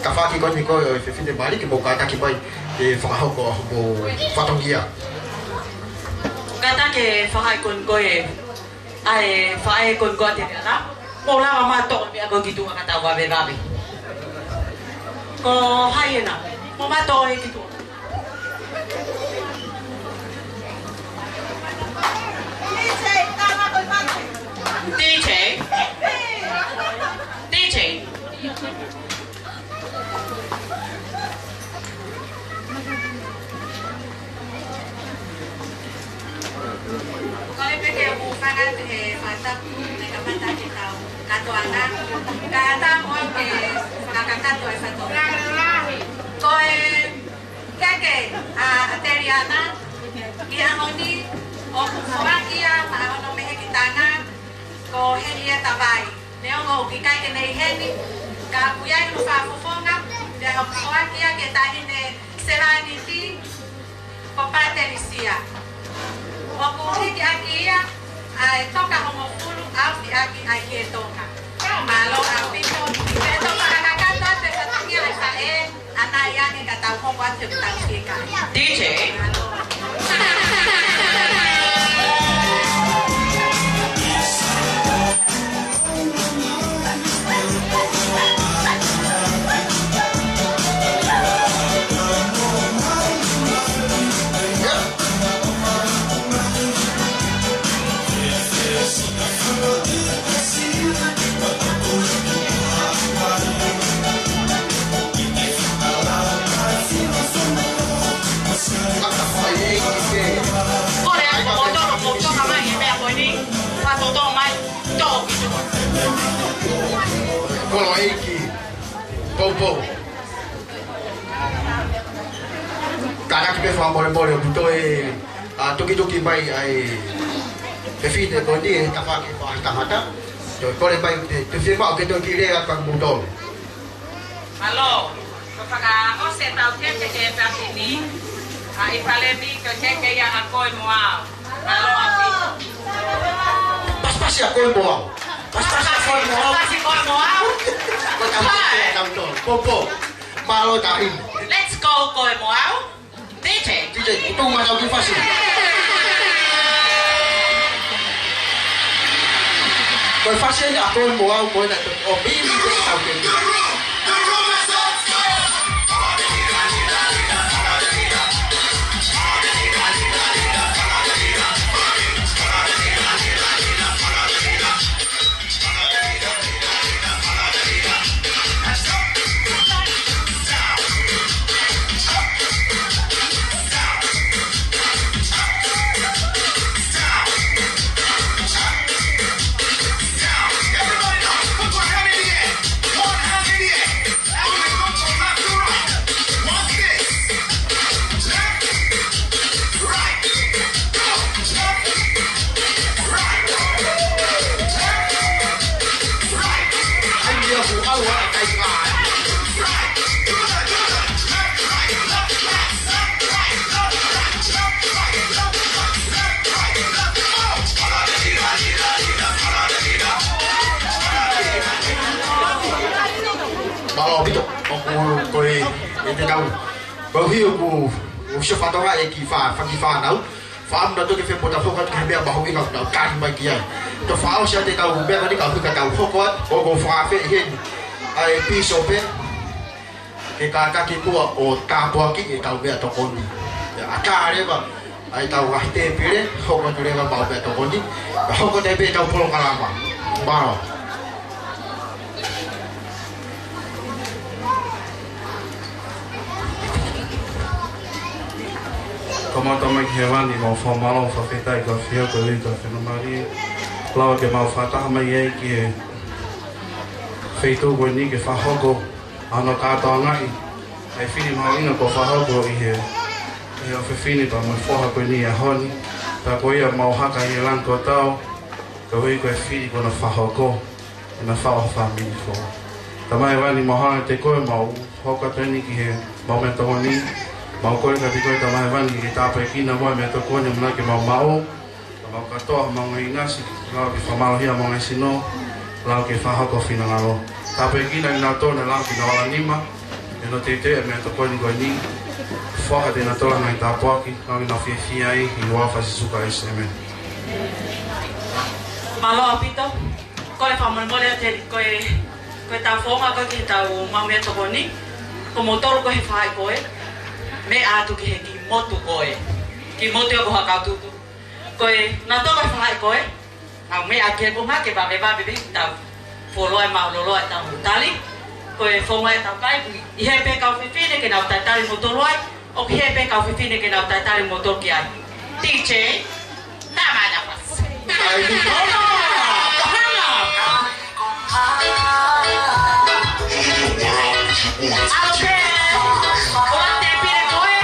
tafaʻaki ko eni ko ē ʻo e fefine mali ke mou kātaki mai ke fakahoko hoʻomou fatongia. Kātaki e faʻahi ko eni ko ē ʻa e faʻē ko eni ko ē ʻa Teliana, mou lava mai ʻo toʻo e meʻa ko ē ki tuʻa ka tau vavevave. Ko hai ena? Mou mai ʻo toʻo ē ki tuʻa. D J. D J. Kole pē ke u hūfanga he fakatapu, ne ka pata ke tau kātoanga. Ka ta mo ke fakakakato e fatongia. Ko e keke ʻa, ʻa Teliana, ʻi he ʻaho ni, ʻoku foaki ia maʻa hono mehekitanga, ko Helieta Vai. Neongo ʻoku ʻikai ke ne ʻi heni, ka ʻoku ʻi ai hono fakafofonga, pea ʻoku foaki ia ki he taʻahine sevāniti, ko Patrisia. ʻOku hiki ʻaki ia ʻa e toka hongofulu ʻoku ʻi ai ʻa e kiʻi toka. Mālō ʻaupito, pea tau fakakakato atu e fatongia ʻa e faʻē, ʻanai ange ka tau hoko atu ʻetau fika. D J. Kole atu mo tolo mo toka mai e meʻa ko eni. Fakatotolo mai, toʻo ki tuʻa. Kolo ʻeiki, poupou. Kātaki pē fakamolemole ʻoku toe, ʻa, tukituki mai ʻa e fefine ko eni he tafaʻaki ʻo e tangata. Toe kole mai te, te fiemaʻu ke toe kiʻi lea atu kiate kimoutolu. Mālō, ko e fakaʻosi ʻetau keke ki he taʻahine, ʻa, ʻi Palemi, ko e keke ia ʻa Koe Mo Au. Mālō ʻaupito. Pasipasi ʻa Koe Mo Au. Pasipasi ʻa Koe Mo Au. Pasipasi Koe Mo Au. Ko e tau Hai. Ko e tau tau. Poupou. Mālō taʻahine. Let's go, Koe Mo Au. D J. D J, tuku mai ʻetau kiʻi fasi. Ko e fasi eni ʻa Koe Mo Au, ko ena ʻoku mili pē ʻetau keke. Mālō ʻaupito, ʻoku ko e, ʻe te tau. Ko e ʻuhi ʻoku, ʻoku sio fatongia e kiʻi fā, fā kiʻi fānau. Fakaʻamu nautolu ke fepōtalanoa atu ki he meʻa mahuʻinga ʻoku nau tali mai ki ai. Toe fakaʻosi atu ʻetau meʻa ni ka ʻuhi ka tau hoko atu, ʻoku ou fakaafeʻi heni ʻa e pīsope ke kātaki muʻa ʻo tāpuakiʻi ʻetau meʻatokoni. ʻIo, ʻatā leva ʻa ʻetau ngaahi tēpile, hoko atu leva ʻemau meʻatokoni, ka hoko atu pē ʻetau polokalama. Mālō. Ko mau Tamai ʻi hēvani, mau fakamālō, fakafetaʻi, ko e ʻafio ko e ui ko e fiemālie. Lava ke mau fakataha mai ai ki he feituʻu ko eni ke fakahoko ʻa hono kātoangaʻi ʻa e fili mahuʻinga kuo fakahoko ʻi he, ʻi he ʻofefine pea mo e foha ko eni he ʻaho ni. Pea ko ia mau haka ʻi he langi kuo tau, koeʻuhi ko e fili kuo na fakahoko ʻena faʻu ha fāmili foʻou. Tamai ʻi hēvani, mau hanga ʻiate koe mau hoko atu eni ki he mau meʻatokoni. Mau kole kiate koe Tamai Hēvani ke tāpuekina koe ʻa e meʻatokoni ʻoku mau maʻu. Ka mau kātoa, mau ngaahi ʻinasi, lau ke fakamālohia mau ngaahi sino, lau ke fakahoko ho finangalo. Tāpuekina kinautolu naʻe lau ke nau ala nima, ʻi hono teuteu ʻa e meʻatokoni ko eni, foaki kiate kinautolu ʻa e ngaahi tāpuaki, lau ke nau fiefia ai, ʻi he huafa ʻo Sīsū Kalaisi, ʻēmeni. Mālō ʻaupito, kole fakamolemole atu he ko e, ko e tau founga ko e ki he tau maʻu meʻatokoni, ko moutolu ko e faʻē ko ē, meʻa atu ki he kiʻi motu ko ē, kiʻi motu ʻoku hā kau tutu. Ko e, naʻa tau ko e faʻē ko ē, nau meʻa atu ki he konga ke vavevave pē tau fuoloa ʻa e mālōlō ʻa e tau tali, ko e founga ʻe tau kai, ʻi he pē kau fefine ke nau talitali moutolu ai, ʻoku ʻi he pē kau fefine ke nau talitali moutolu ki ai. D J, tā mai na fasi. Ai, Nicola! Hana! ʻAlu pē, ʻoua te pile koe,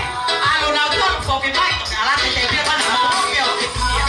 ʻalu nautolu foki mai, ʻoua te pile mai, ʻalu pē ʻo pile.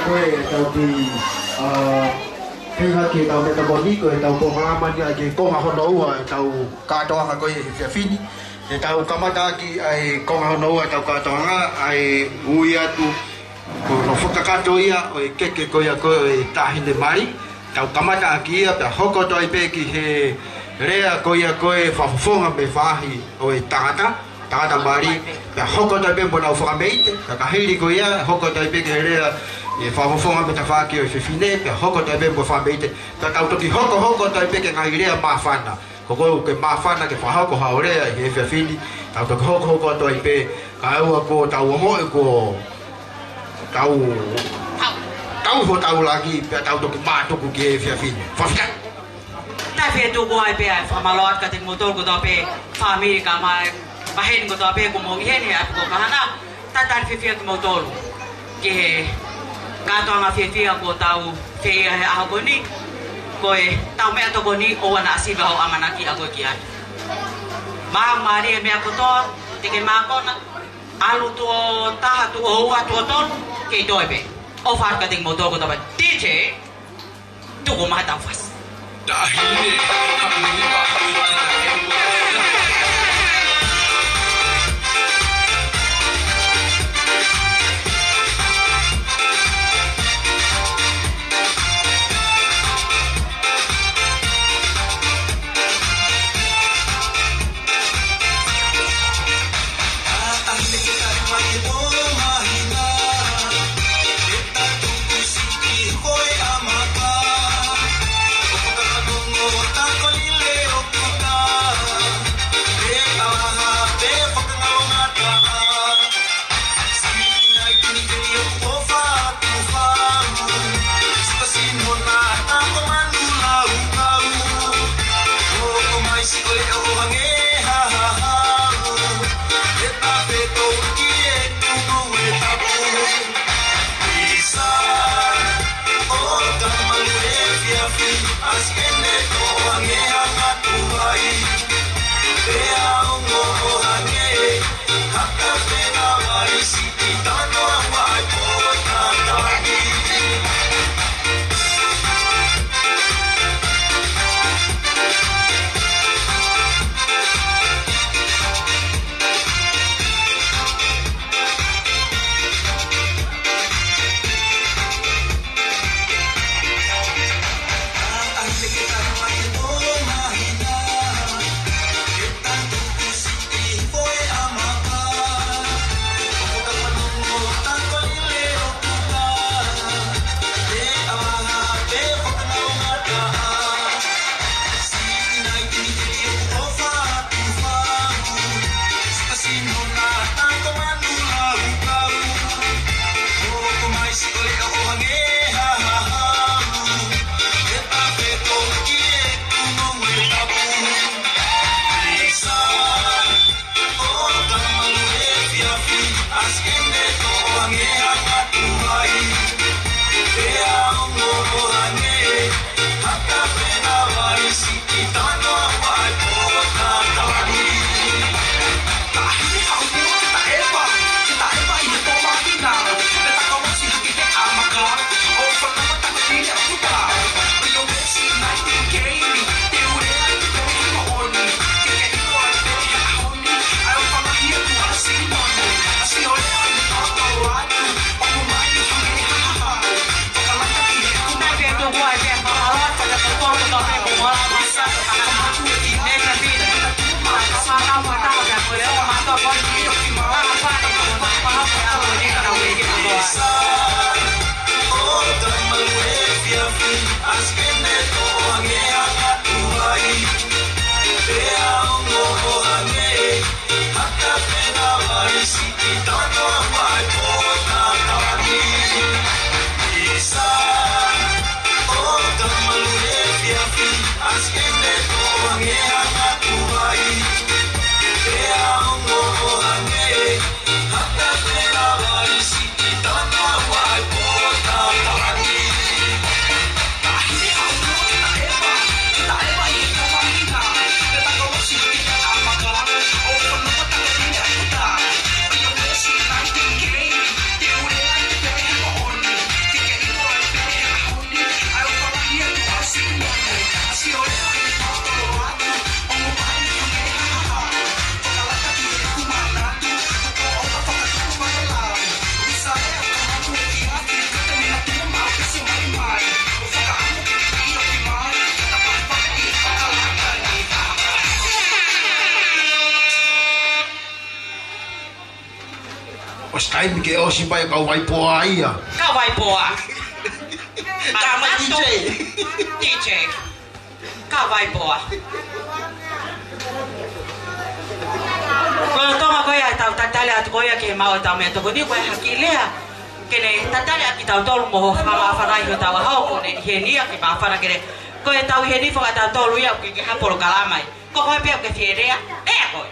Ko e tau ki, ʻa, feinga ke tau meʻa ko eni ko e tau polokalama ni ʻa e konga hono ua ʻetau kātoanga ko e efiafi ni. Te tau kamata ʻaki ʻa e konga hono ua ʻetau kātoanga ʻa e ui atu ko hono fakakakato ia ʻo e keke ko ia ko e taʻahine mali. Tau kamata ʻaki ia pea hoko atu ai pē ki he lea ko ia ko e fakafofonga mei he faʻahi ʻo e tangata, tangata mali, pea hoko atu ai pē mo ʻenau fakameite, pea ka hili ko ia, hoko atu ai pē ki he lea ʻe fakafofonga mei he tafaʻaki ʻo e fefine, pea hoko atu ai pē mo e fakameite, pea tau toki hokohoko atu ai pē ki he ngaahi lea māfana. Ko koe ʻoku ke māfana ke fakahoko haʻo lea ʻi he efiafi ni, tau toki hokohoko atu ai pē, kae ʻoua kuo tau ongoʻi kuo tau, tau hotau langi, pea tau toki mātuku ki he efiafi ni. Fakafetaʻi. Tau fie tuku ai pē ʻa e fakamālō atu kiate kimoutolu kotoa pē, fāmili kae ʻumaʻā e paheni kotoa pē kuo mou ʻi heni he ʻapi ko Kahana. Talitali fiefia kimoutolu ki he kātoanga fiefia kuo tau fai he ʻaho ko eni. Ko e tau meʻatokoni ʻoua naʻa siva hoʻo ʻamanaki ʻa koe ki ai. Maau mālie e meʻa kotoa, te ke mākona, ʻalu tuʻo taha, tuʻo ua, tuʻo tolu, kei toe pē. ʻOfa atu kiate kimoutolu kotoa pē. DJ, tuku mai ʻetau fasi. Taʻahine, haʻu hiva, kita e ua. ʻOsi taimi ke ʻosi mai kau Vaipoa ia. Kau Vaipoa. Ka mai D J. D J. Kau Vaipoa. Ko e Tonga ko ia ʻetau tatali atu ko ia ke maʻu ʻetau meʻatokoni ko e haki lea. Ke ne tatali ʻaki kitautolu mo fakamāfana ʻi hotau ʻaho ko eni ia ke māfana ke ne. Ko ʻetau ʻi heni foki ʻa tautolu ia ke ke ha polokalama ē. Ko koe pē ʻoku ke fie lea, lea koe.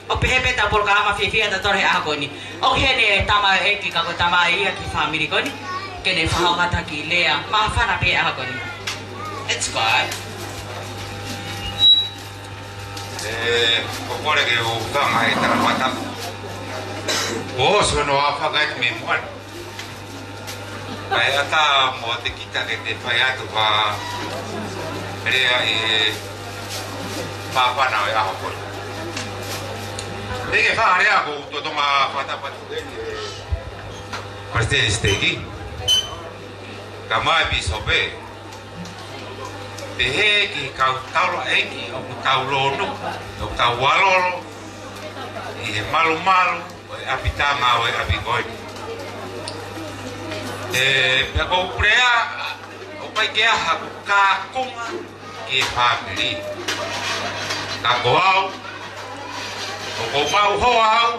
ʻO pehē pē ʻetau polokalama fiefia ʻa tautolu he ʻaho ko eni. ʻOku ʻi heni e tamaioʻeiki ka ko e tamaioʻeiki ʻa e kiʻi fāmili ko eni. Ke ne fakahoko atu ha kiʻi lea, māfana pē he ʻaho ko eni. Let's go. ʻE, ko e kole ke u hūfanga he tala mata. Ko hono ʻaho fakaʻeiki mei muʻa ni. Kae ʻatā mo te kita ke te fai atu ha lea ʻi he māfana ʻo e ʻaho ko eni. Pea ke fakalea ko u totonga fakatapu atu eni ʻe Palesiteni Siteiki. Kae ʻumaʻā e Pīsope. Pehē ki he kau taulaʻeiki ʻoku tau lōnuku, ʻoku tau ʻalolo ʻi he malumalu ʻo e ʻapitanga ʻo e ʻapi ko eni. ʻE, pea ko u pulea, ʻoku ʻikai ke ʻi ai haku kaunga ki he fāmili. Ka ko au, ʻoku ou maʻu hoa au,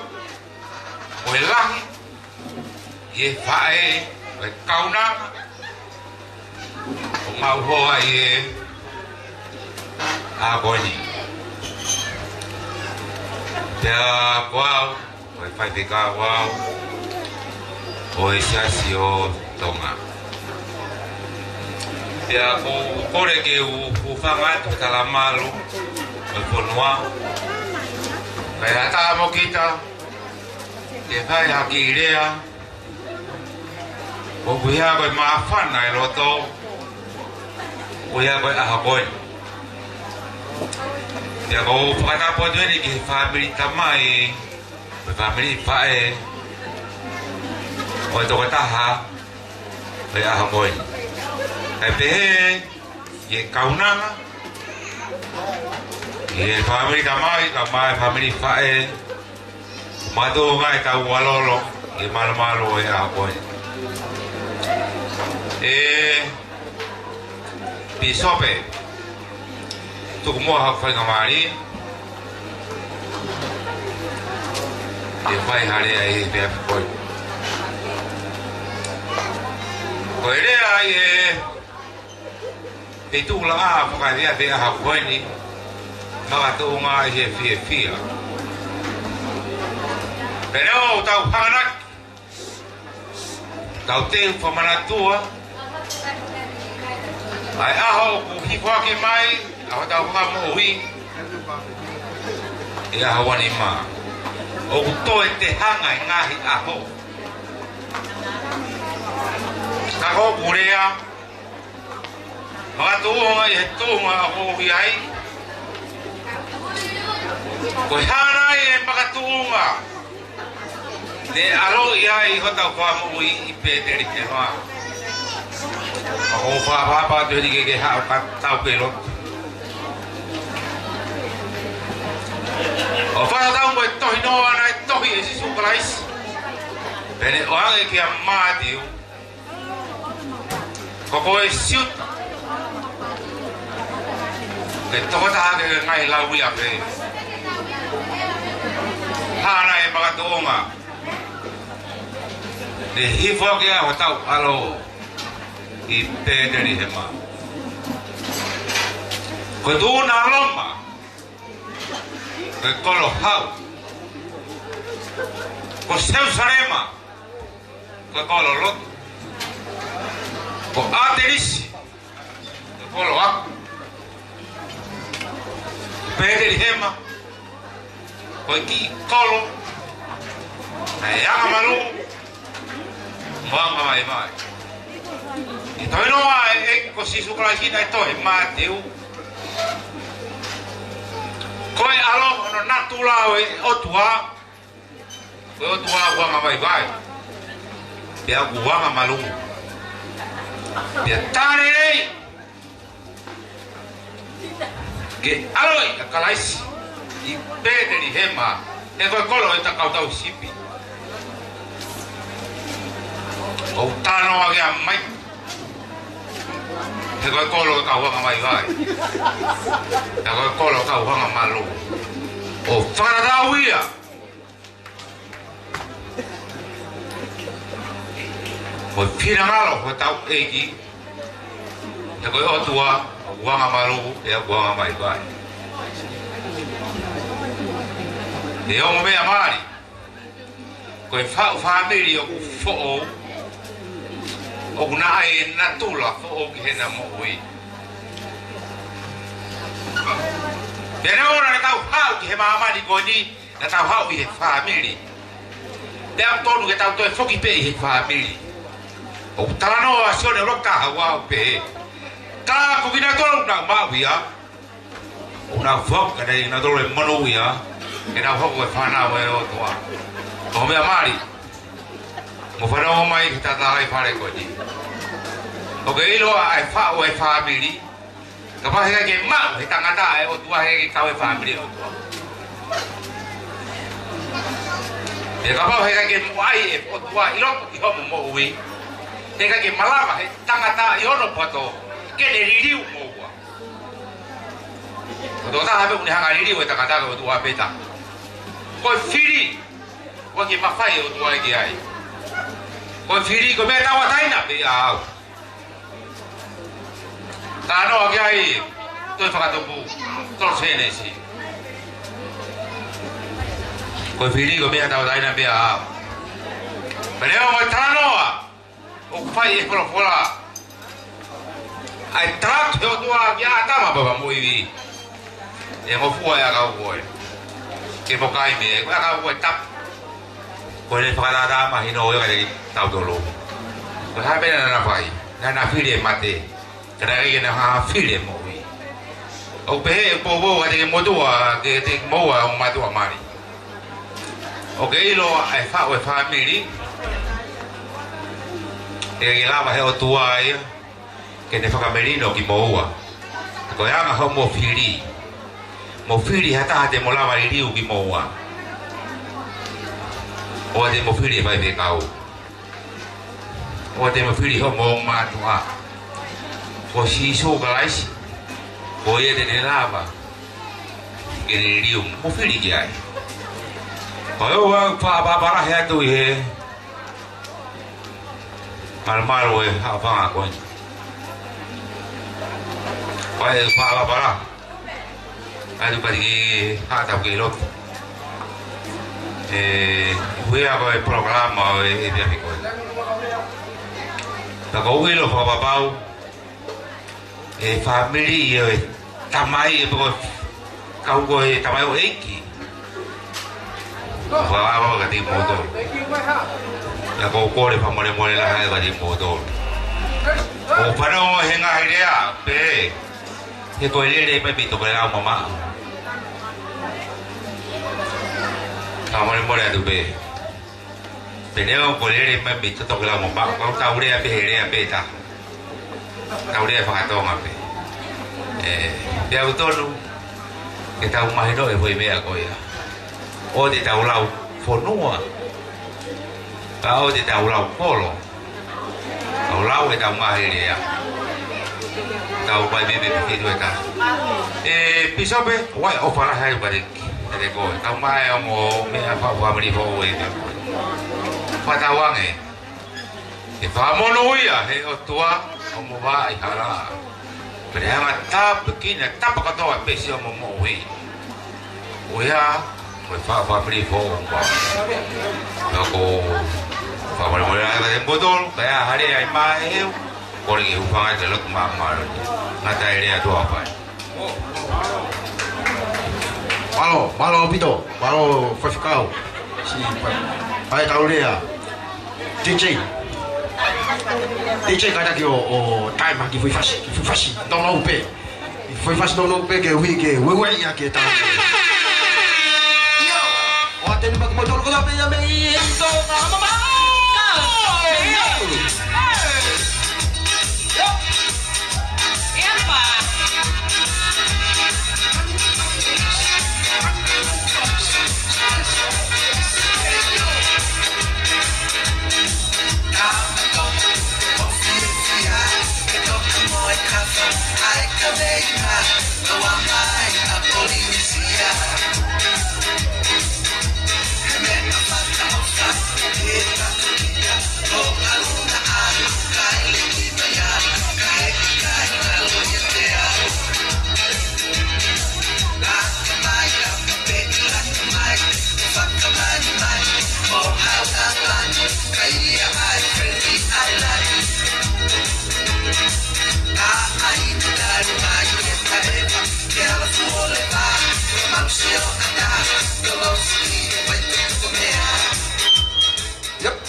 ko e lahi, ʻi he faʻē, ʻo e kaunanga, ʻoku maʻu hoa ʻi he ʻaho ko eni. Pea ko au, ko e faifekau au ʻo e Siasi ʻo Tonga. Pea ko u kole ke u hūfanga atu he tala malu ʻo e fonua. Kae ʻatā mo kita, ke fai ha kiʻi lea, ʻoku ʻi ai ko e māfana ʻi loto, ʻoku ʻi ai ko e ʻaho ko eni. Pea ko u fakatapu atu eni ki he fāmili tamai, ko e fāmili faʻē, ʻo e tokotaha, ʻo e ʻaho ko eni. Kae pehē, ʻi he kaunanga, ʻi he fāmili tamai, kae ʻumaʻā e fāmili faʻē, makatuʻunga ʻetau ʻalolo ʻi he malumalu ʻo e ʻaho ko eni. ʻE Pīsope, tuku muʻa haʻaku faingamālie ke fai ha lea ʻi he efiafi ko eni. Ko e lea ʻi he feituʻulaʻā fakaefiafi ʻaho ko eni, makatuʻunga ʻi he fiefia. Pea neongo ʻoku tau hanganaki, tau teu fakamanatua ʻa e ʻaho ʻoku hifo hake mai ʻa hotau Fakamoʻui ʻi he ʻaho uanima. ʻOku toe te hanga e ngaahi ʻaho. Ka ko u pulea, makatuʻunga ʻi he tuʻunga ʻoku ou ʻi ai. Ko e hā nai e makatuʻunga ne ʻaloʻi ai hotau Fakamoʻui ʻi Pētelihema? ʻOku ou fakaʻapaʻapa atu eni ke ke haʻu ka tau ke lotu. ʻO fakatau mo e tohi noa naʻe tohi ʻe Sīsū Kalaisi. Pea ne ʻoange kia Mātiu. Ko koe Siuta, ke tokotaha ki he ngaahi lauʻi ʻa pē. Hā nai e makatuʻunga ne hifo hake ai hotau ʻAlo ʻi Pētelihema? Ko e tuʻuna Loma, ko e kolo hau. Ko Selusalema, ko e kolo lotu. Ko ʻAtelisi, ko e kolo ako. Pētelihema, ko e kiʻi kolo naʻe anga malu mo anga vaivai. ʻI he tohi noa ʻa e ʻEiki ko Sīsū Kalaisi naʻe tohi ʻe Mātiu, ko e ʻAlo, hono natula ʻo e ʻOtua, ko e ʻOtua ʻoku anga vaivai, pea ʻoku anga malu. Pea tā lelei ke ʻaloʻi ʻa Kalaisi ʻi Pētelihema, he ko e kolo ʻo e takautau sipi. ʻOku talanoa ki ai mai. He ko e kolo ʻo e kau anga mai vai. He ko e kolo ʻo e kau anga malu. ʻO fakatatau ia mo e finangalo ʻo hotau ʻEiki. He ko e ʻOtua ʻoku anga malu, ʻoku anga mai vai. He ongo meʻa mali. Ko e faʻu fāmili ʻoku foʻou, ʻoku na ʻai e natula foʻou ki heʻena moʻui. Pea neongo naʻa tau haʻu ki he māmani ko eni, naʻa tau haʻu ʻi he fāmili. Pea ʻoku totonu ke tau toe foki pē ʻi he fāmili. ʻOku talanoa ʻa Sione ʻuluaki taha ua ʻo pehē, ka ko kinautolu naʻa nau maʻu ia, ʻoku nau foaki kiate kinautolu e monūʻia, ke nau hoko ko e fānau ʻa e ʻOtua. Ko e meʻa mali. Mou fanongo mai ki he tatalaifale ko eni. ʻOku ke ʻilo ʻa e faʻu e fāmili, kapau heʻikai ke maʻu he tangata ʻa e ʻOtua, heʻikai ke kau e fāmili ʻa e ʻOtua. Pea kapau heʻikai ke muʻa ʻai e ʻOtua ʻi loto ʻi hoʻomo moʻui, heʻikai ke malava he tangata ʻi hono poto ke ne liliu moua. Ko e tokotaha pē ʻoku ne hanga liliu e tangata ko e ʻOtua pē taha. Ko e fili, ʻoku ʻikai ke mafai e ʻOtua ia ki ai. Ko e fili ko e meʻa tauʻatāina pē ia au. Talanoa ki ai, toe fakatupu, tolu Sēnesi. Ko e fili ko e meʻa tauʻatāina pē ia au. Pea neongo e talanoa ʻoku fai ʻe he folofola, ʻa e talatu ʻa e ʻOtua kia ʻĀtama pea mo ʻIvi, ʻe ngofua e ʻakau ko ē ke mo kai mei ai. Ko e ʻakau ko ē tapu, ko ʻene fakatātā mahino ia kiate kitautolu. Ko e hā pē naʻa na fai? Naʻa na fili e mate, ka naʻe ʻikai ke na hanga fili e moʻui. ʻOku pehē ʻe he poupou kiate kimoutolu, kiate kimoua ongo mātuʻa mali. ʻOku ke ʻilo ʻa e faʻu e fāmili, ʻe ʻikai lava he ʻOtua ia ke ne fakamelino kimoua. Ko e anga hoʻomo fili. Mo fili ha taha te mo lava liliu kimoua. ʻOua te mo fili e faifekau. ʻOua te mo fili hoʻomo mātuʻa. Ko Sīsū Kalaisi, ko ia te ne lava ke ne liliu. Mo fili ki ai. Ko e ʻoua ʻe faʻa papala he atu ʻi he malumalu e haʻofanga ko eni. Ko e faʻa papala atu pati ki haʻa tau kei lotu. ʻE, ʻi he ko e polokalama ʻo e, ʻe pia piko. Pea ʻoku ou ʻilo fakapapau ʻe fāmili ʻo e tamai ʻe poko kau ko e tamai ʻo e ʻEiki. Fakapapau kiate kimoutolu. Pea ʻoku ou kole fakamolemole lahi kiate kimoutolu. ʻOku ou fanongo he ngaahi lea pē, he ko e lele pē mei tokelau mamaʻo. Fakamolemole atu pē. Pea neongo ko e lele mai mei tokelau mamaʻo, ka ʻoku tau lea pē he lea pē taha. Tau lea fakatonga pē. ʻE, pea ʻoku totonu ke tau mahinoʻi e foʻi meʻa ko ia. ʻOua te tau lau fonua, ka ʻoua te tau lau kolo. Tau lau ʻetau ngaahi lea. Tau pai pē mei he fitu e taha. ʻE, Pīsope, ʻoua ʻe ʻofa lahi ʻa e pale. ʻE te koe, tau mai ʻo mo meʻa faʻu fāmili foʻou ʻe te koe. Fakatauange ke fakamonūʻia he ʻOtua hoʻomo vaʻa hala. Pea te hanga ʻo tāpuekina, tapa kotoa pē siʻomo moʻui. ʻOiauē, ko e faʻu fāmili foʻou mo. Ka ko e fakamolemole atu kiate kimoutolu, ka ʻi ai ha lea ʻi māheu, kole ke hūfanga atu he lotu māmālohi. Ngata e lea atu ʻa fai. Mālō, mālō ʻaupito, mālō faifekau. Siʻi pa-, pae tau lea. D J. D J kātaki ʻo, ʻo taimi ki he foʻi fasi, ki he foʻi fasi, tau nau pē. Ki he foʻi fasi tau nau pē ke ui ke, ue ue ia ke tau. ʻOatu eni maʻa kimoutolu kotoa pē ia mei Tonga mamaʻo.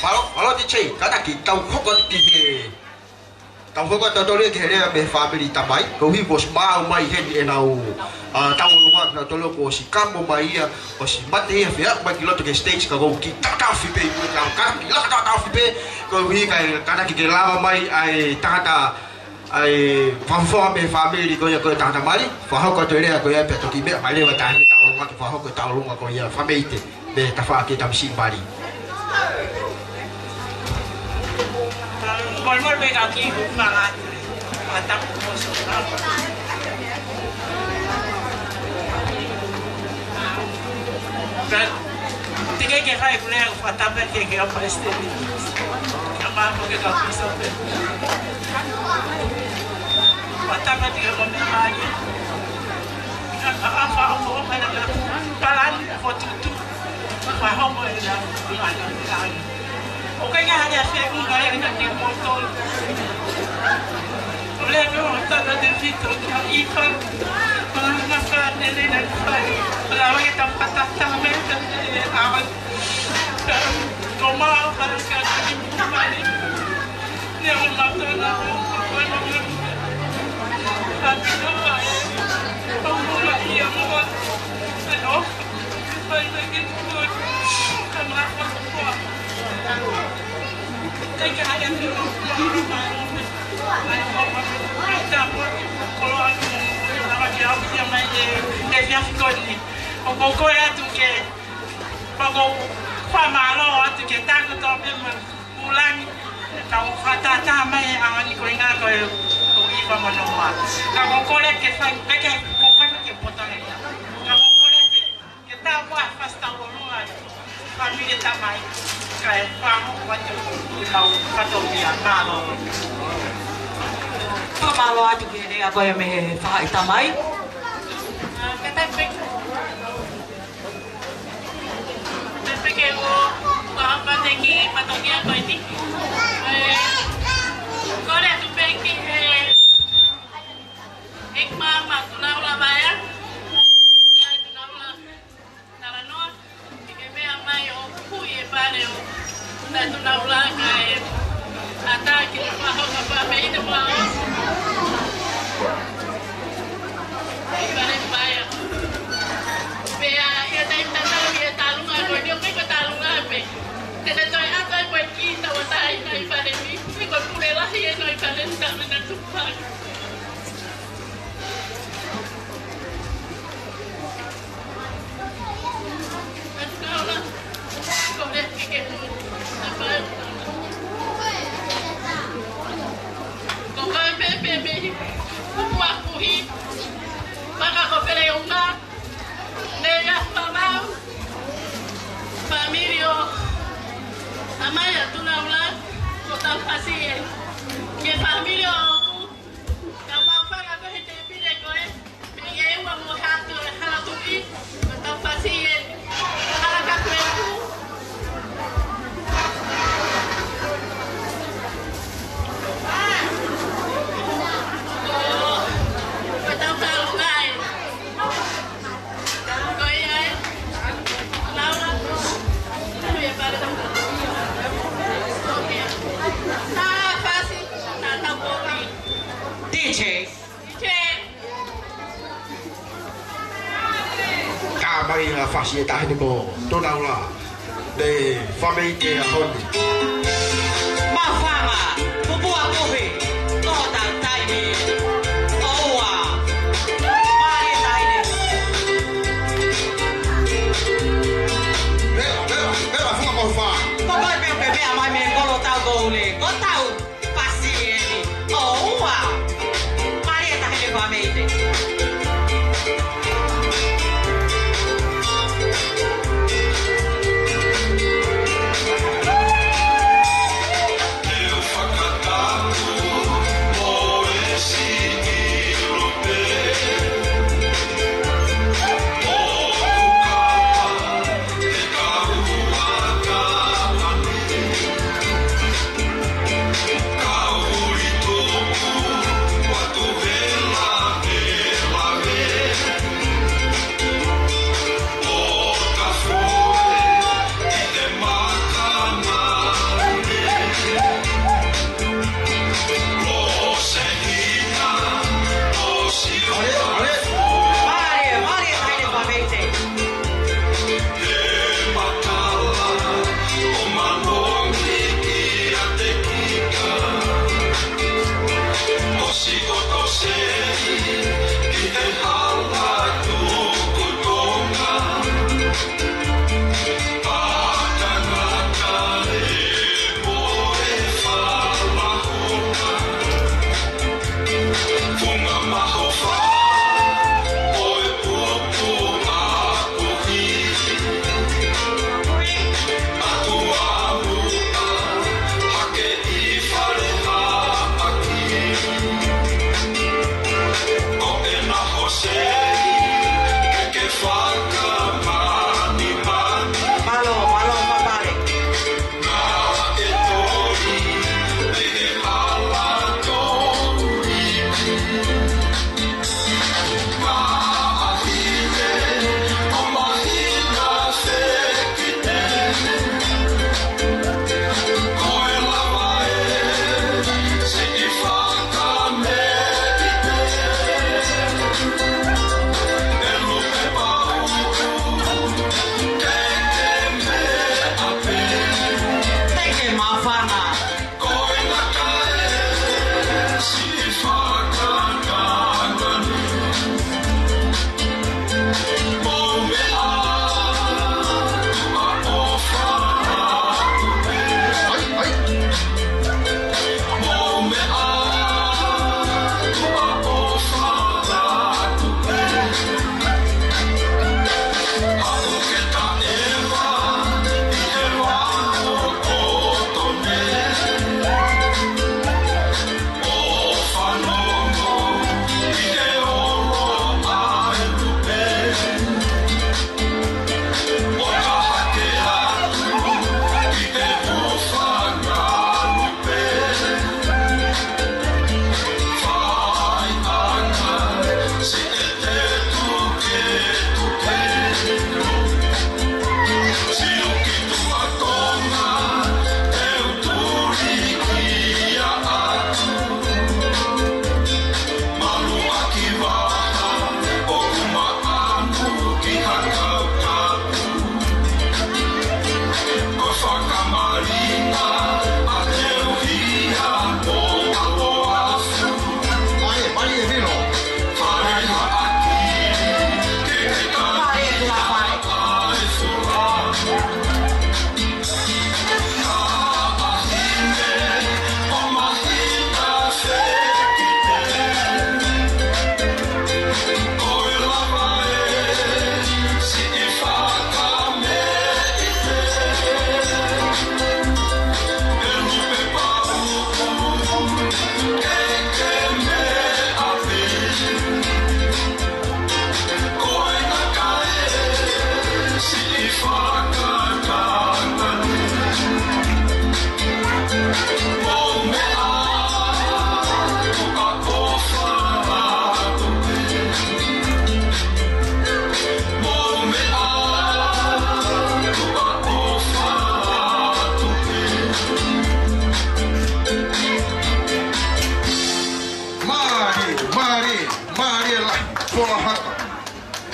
ʻAlo, ʻalo T J, kātaki, tau hoko ki he, tau hoko atu ʻo tali ki he lea mei he fāmili tamai, koeʻuhi kuo ʻosi maʻu mai heni ʻenau, ʻa, tauʻolunga, naʻa tau kuo ʻosi kamo mai ia, ʻosi mate ia, feʻao mai ki loto ki he stage ka ʻoku kiʻi tatafi pē, ʻoku tau kātaki, laka tatafi pē, koeʻuhi kae, kātaki ke lava mai ʻa e tangata ʻa e fakafofonga mei he fāmili ko ia ko e tangata mali, fakahoko atu e lea ko ia pea toki meʻa mai leva taimi tauʻolunga ke fakahoko e tauʻolunga ko ia Fameite mei he tafaʻaki ʻa e tamasiʻi mali. Molemole pē ka kiʻi hūfanga atu. Fakatapu mo e sō. Ka, teʻeki ke fai e lea, fakatapu ki he kau palesiteni. Ka ma ko ke kau pīsope. Fakatapu ki he kau meʻa mali. Ka, ka, ka, ka, ka, palani, ko tutu. Ka, ka, ka, ka, ka, ka, ka, ʻOku ʻikai ha lea feʻunga ia kiate kimoutolu. ʻO lea pē ʻo tata te tito ki ha ifa. Ko e ngaahi fānele na fai. Ko e lava ke tau patata me te te awa. Ko mau fai ka te mali. Ne o matana o ko e mali. Ka te fai. Ko mula ia mo. Ai o. Fai mai ke tuku. Ka mala ko. ʻOku ou kole atu ke, ʻoku ou fakamālō atu ke taku tō pē mo Pulani, tau fakatātā mai ʻa e ngaahi ko e ngaahi ko e ʻo iva mano wa. Ka ʻoku ou kole ke fai, peke, ʻoku ou kole ke poto ia. Ka ʻoku ou kole ke Ke tau ua fasi tauʻolunga, fāmili tamai, kae fānau atu ki tau fatongia, mālō. Fakamālō atu ki he lea ko ia mei he faʻahi tamai. ʻA, ke tai pē. Tai pē ke ʻo, ʻa, pate ki fatongia ko eni. ʻE, kole atu pē ki he ʻEiki Maama Tunaula Vaea, ʻa e Tunaula Talanoa, ke meʻa mai ʻo kui e pale ʻo ʻa e Tunaula kae ʻatā ki he fakahoka pea mei he fakahoka. ʻI pale Vaea. Pea ʻi he taimi tatau ʻi he tālunga ko eni ʻoku ʻikai ko e tālunga pē. Te te toe ʻato ai ko e kiʻi tauʻatāina ʻi pale ni. ʻIkai ko e pule lahi ʻe noa ʻi pale ni taʻu na tupaki. Fāmili ʻo ʻAmai ʻa Tunaula, ko tau fasi ē. Ke fāmili ʻoku Ka mau fanga ko he tēpile ko ē, mei he ua mo hatu e hala tuʻi, ko tau fasi ē, hala ka ko e ku. Ko tau ka lunga ē. Ko ia ē. Laura. Ko ia pale. Ko ia. Sa fasi, sa tau kopi. D J. D J. Ka mai ʻa e fasi ʻe taha ni ko Tunaula. Mei Fameite ʻa Honi. Mafama, pupua puhi, ko tau taimi, ʻoua. Mare taine. Mea, mea, mea, funga maufa. Ko koe pē, pē, pē, mai mei kolo tau koule. Ko tau. Fasi eni. ʻOua. Mare taha ni Fameite.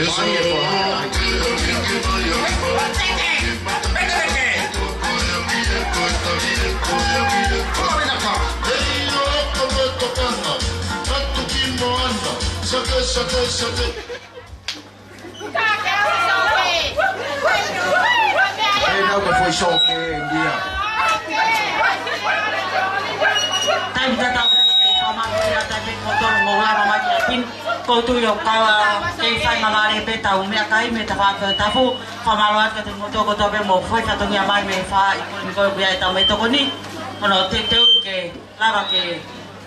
Ē, nau ka fai sō ke ndia. Taimi tatau pē ke fakamālō atu pē kimoutolu mou lava mai ki ʻapi ni. Ko u tui ʻoku kei fai mālie pē ʻetau meʻakai mei he tafaʻaki ʻo e tapu. Fakamālō atu kiate kimoutolu kotoa pē mou fai fatongia mai mei he faʻahi ko eni ko ē ʻoku ʻi ai ʻetau meʻatokoni. Ko hono teuteu ke lava ke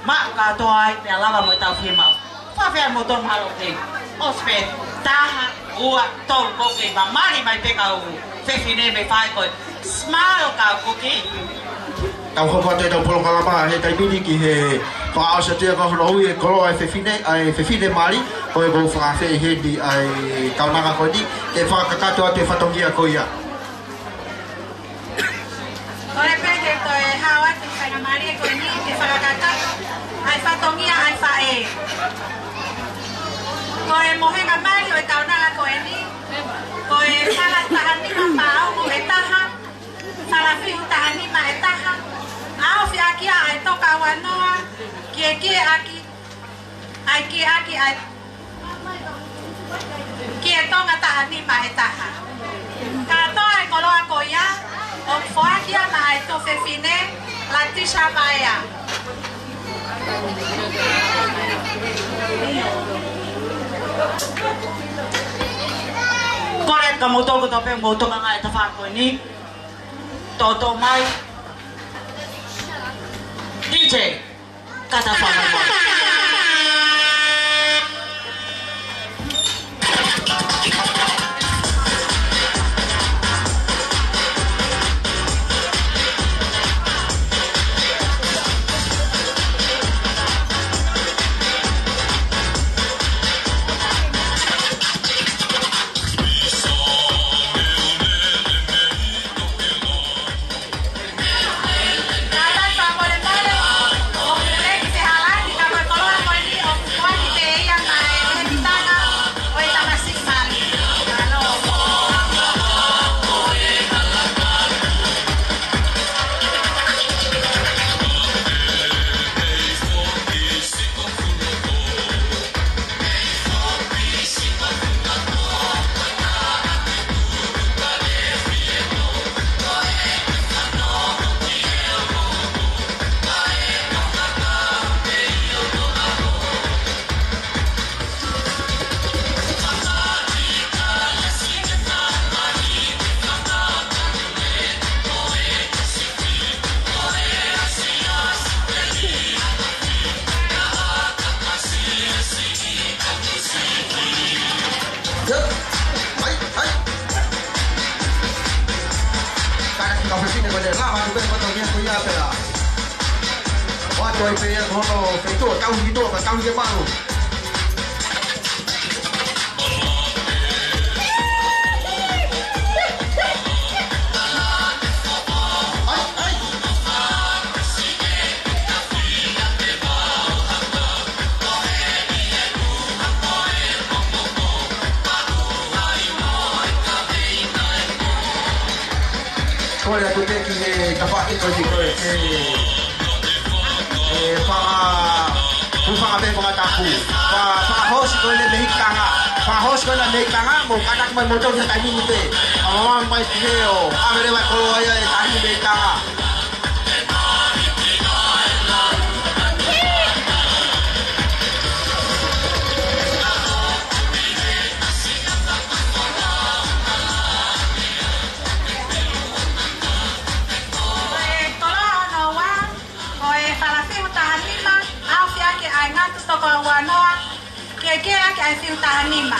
maʻu kātoa ai pea lava mo ʻetau fiemaʻu. Fakafeʻao mo tonu ʻalu ke ʻosi pē taha, ua, tolu, ko e kei mali mai pē kau fefine mei he faʻahi ko ē. Smile kau kuki. Tau hoko atu ʻetau polokalama he taimi ni ki he fakaʻosi atu ia ko hono ui e koloa e fefine, ʻa e fefine mali, ko e ʻoku ou fakaafeʻi heni ʻa e kaunanga ko eni, ke fakakakato atu e fatongia ko ia. Kole pē ke toe hao atu e faingamālie ko eni ke fakakakato ʻa e fatongia ʻa e faʻē. Ko e mohenga mali ʻo e kaunanga ko eni, ko e fala taha nima pā ongo ʻe taha, fala fihu taha nima ʻe taha, ʻaofi ʻaki ia ʻa e toka ua noa, kiekie ʻaki, ʻa e kiekie ʻaki ʻa e Ki he tonga taha nima ʻe taha. Kātoa e koloa ko ia, ʻoku foaki ia maʻa e tuofefine, Latisha Maea. Kole ka mou toko tope mou toka ngā e tafa ko eni. Toto mai. D J. Kata whanga mai. Ia. Hai, hai. Kātaki kau fefine ko ē lava atu pē fatongia ko ia pea ʻoatu ai pē ia ko hono feituʻu, tauhi ki tuʻa, pea tauhi ke malu. Kole atu pē ki he tafaʻaki ko eni ko ē, ē, fanga, pu fanga pē fanga tapu. Fa, fanga hosi ko ē mei Tanga. Fanga hosi ko ē mei Tanga, mou kātaki mai moutolu he taimi ni pē. Mou mai ki he ʻo ʻave leva e koloa ia e tahi mei Tanga. Ko e koloa hono ua, ko e fala fihu taha nima, ʻaofi ʻaki ʻa e ngatu toka ua noa, kiekie ʻaki ʻa e fihu taha nima.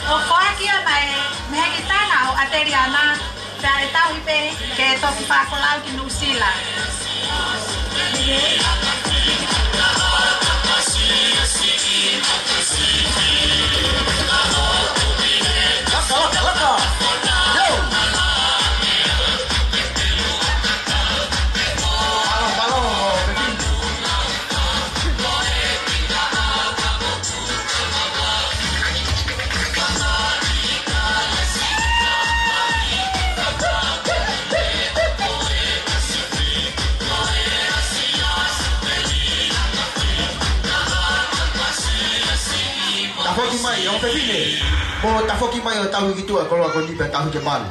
ʻOku foaki ia maʻa e mehekitanga ʻo ʻAteliana, pea ʻe tauhi pē ke toki fakafolau ki Nuʻusila. Laka, laka, laka. Yo. Palo, palo, pepin. Fefine, mou tafoki mai ʻo tauhi ki tuʻa e koloa ko eni pea tauhi ke malu.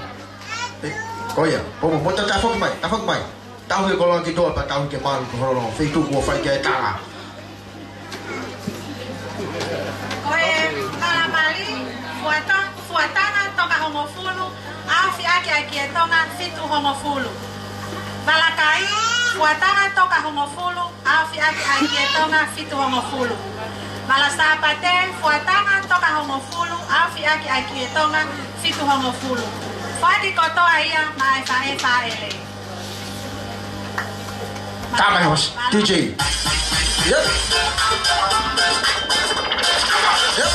ʻE, ko ia, mou, mou tafoki mai, tafoki mai. Tauhi e koloa ki tuʻa pea tauhi ke malu, ko hono feituʻu kuo fai ki ai e tala. Ko e vala mali, fuato-, fuatanga toka hongofulu, aofaki ʻaki ʻa e kie Tonga fitu hongofulu. Vala kai, fuatanga toka hongofulu, aofaki ʻaki ʻa e kie Tonga fitu hongofulu. Vala Sāpate, fuatanga toka hongofulu, aofaki ʻaki ʻa e kie Tonga fitu hongofulu. Foaki kotoa ia maʻa e faʻē fāʻele. Tama e hosi, D J. Yep. Yep.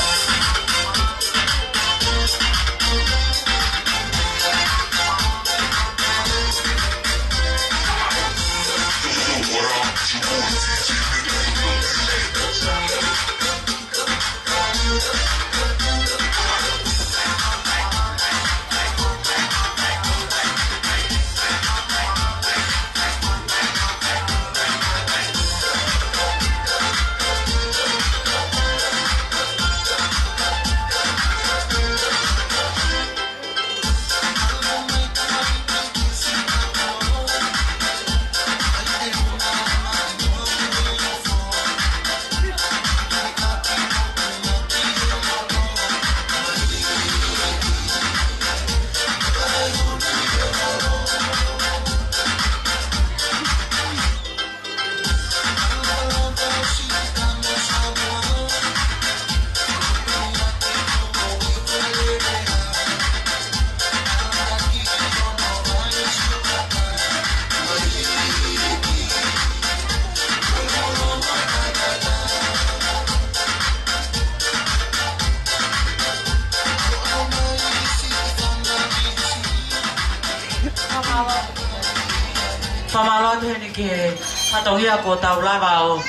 Fakamālō atu heni ki he fatongia kuo tau lava ʻo,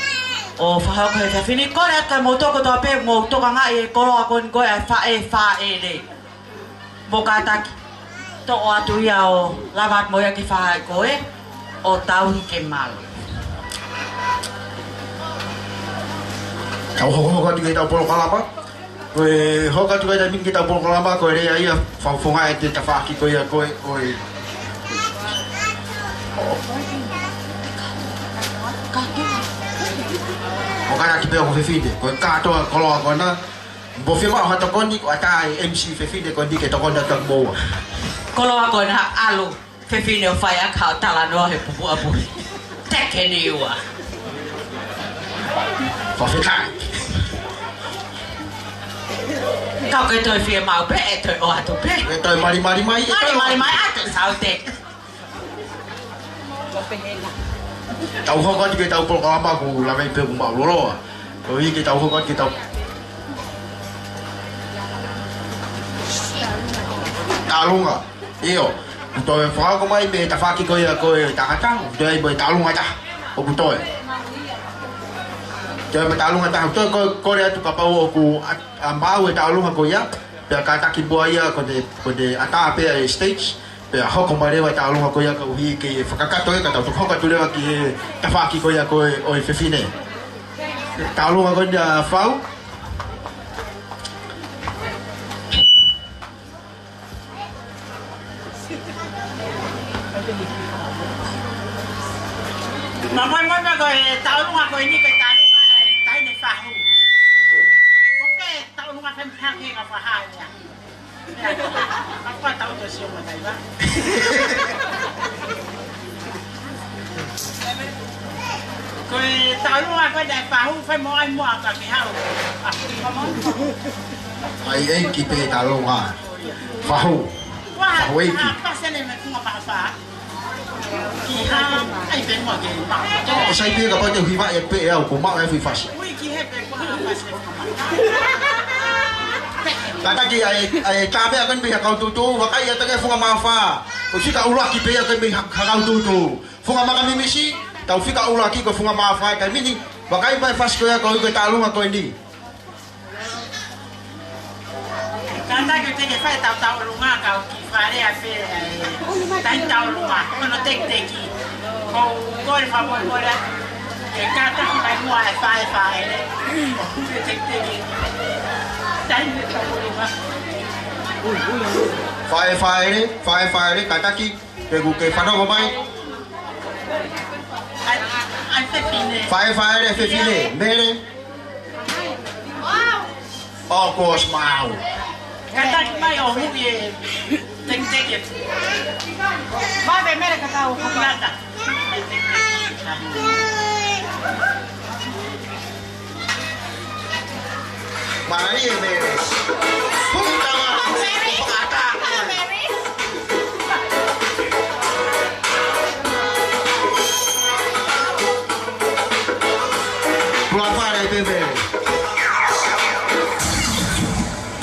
ʻo fakahoko he efiafi ni. Kole atu kia moutolu kotoa pē, mou tokangaʻi e koloa ko eni ko e faʻē fāʻele. Mou kātaki, toʻo atu ia ʻo lava atu mo ia ki he faʻē ko ē, ʻo tauhi ke malu. Tau hokohoko atu ki heʻetau polokalama. Ko e hoko atu ki he taimi ni ki heʻetau polokalama, ko e lea ia fakafofonga ʻa e tafaʻaki ko ia ko ē, ko e. ʻO kātaki pē ʻo ko e fefine, ko e kātoa koloa ko ena, mou fiemaʻu ha tokoni, ko e ʻatā e M C fefine ko eni ke tokoni atu kia moua. Koloa ko ena ʻalu, fefine ʻo fai ʻaki haʻo talanoa he pupuʻa puli. Tekeni ua. Fakafetaʻi. Kau ke toe fiemaʻu pē, ʻe toe ʻoatu pē. ʻE toe malimali mai, ʻe toe malimali mai, ʻa e toe saute. Tau hoko atu ki heʻetau polokalama, ʻoku ou lave pē ʻoku mau loloa. Ko ia ke tau hoko atu ki heʻetau tālunga. ʻIo. ʻOku toe fakahoko mai mei he tafaʻaki ko ia ko e tangata. ʻOku toe ai mo e tālunga taha. ʻOku toe. Toe mo e tālunga taha. ʻOku toe ko, kole atu kapau ʻoku ʻa, ʻa maʻu e tālunga ko ia. Pea kātaki muʻa ia ko ʻene, ko ʻene ʻatā pē ʻa e stage. Pea hoko mai leva e tālunga ko ia koeʻuhi ke fakakakato ē ka tau toki hoko atu leva ki he tafaʻaki ko ia ko ē ʻo e fefine. Tālunga ko eni ʻa Fau. Mālō, mālō, mālō, ko e tālunga ko eni ko e tālunga ʻa e taʻahine Fahu. Ko e tālunga fai mo e hake ka fakahā ia. Kapau tau to sio matai va. Ko e tālunga ko ē ʻa e Fahu, fai mo ai mo ʻa ka ke hau. ʻAi, ʻeiki pē tālunga. Fahu. Fahu ʻeiki. Pasene mo e funga maʻafa. Ki ha, ʻai pē mo ke maʻu. ʻO sai pē kapau te u hivaʻi pē ʻe au, ko maʻu e fui fasi. Ui ki he pē ko ha fasi. Kātaki ʻa e, ʻa e tā pē ʻa ko eni mei ha kau tūtū, vakai atu ki he funga maʻafa. Ko e fika ʻuluaki pē ʻa ko eni mei ha, ha kau tūtū. Funga maka mimisi, tau fika ʻuluaki ko e funga maʻafa, taimi ni, vakai mai fasi ko ia ko e tālunga ko eni. Kātaki te ke fai tau tauʻolunga kau ki fale a pē, ē, tai tauʻolunga, ko hono tekiteki. Ko, ko e famo, ko e, ē, kātaki mai muʻa e faʻē, faʻē. Tekiteki. Faifai Lele, Faifai Lele, kātaki, pe ʻoku ke fanongo mai? ʻAi, ʻai fefine. Faifai Lele, fefine, Mele. ʻO ko Smau. Kātaki mai ʻo hui e tekiteki. Vave Mele ka tau ʻo kata. Mālie Mele. Puta ma. Hello, Mary. Hello, Mary. Puapare, Mele.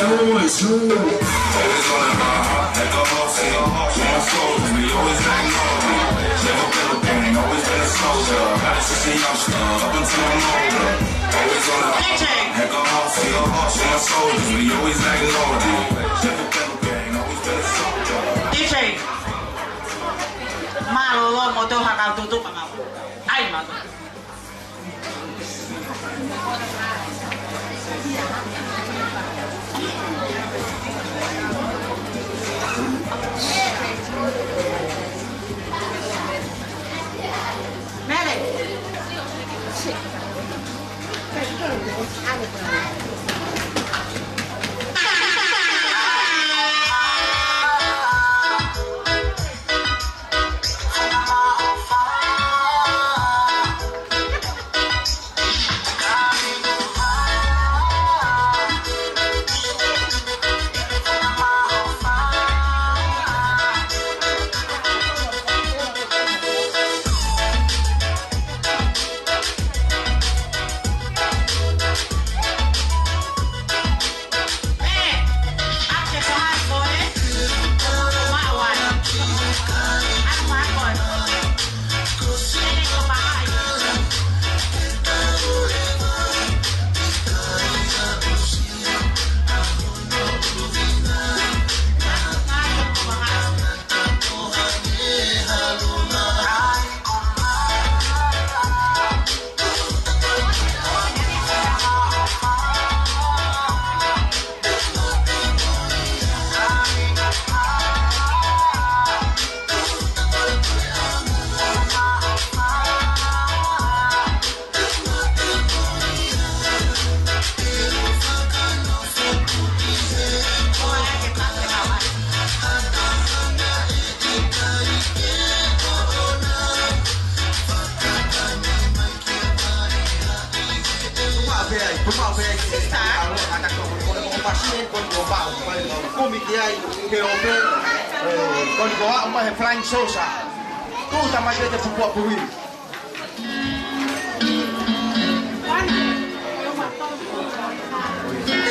Always true. Always on the bar, like a hawk, see a hawk, on my shoulders, we always like Norby. Never been a gang, always been a soldier. Had it since a youngster, up until I'm older. Always on the bar, like a hawk, see a hawk, on my shoulders, we always like Norby. Never been a gang, always been a soldier. D J. Mālō, mālō, mo tō haka tutu ka mau. ʻAi, mālō. Tuʻu maʻu pē ai, tuʻu maʻu pē ai. Sister. Alo, ata ko ko ko ko pasi e ko ko pa ko ko kumi ki ai ke o pe. Ko ko a ma he flying saucer. Tuʻu tamai ke te pupua pui.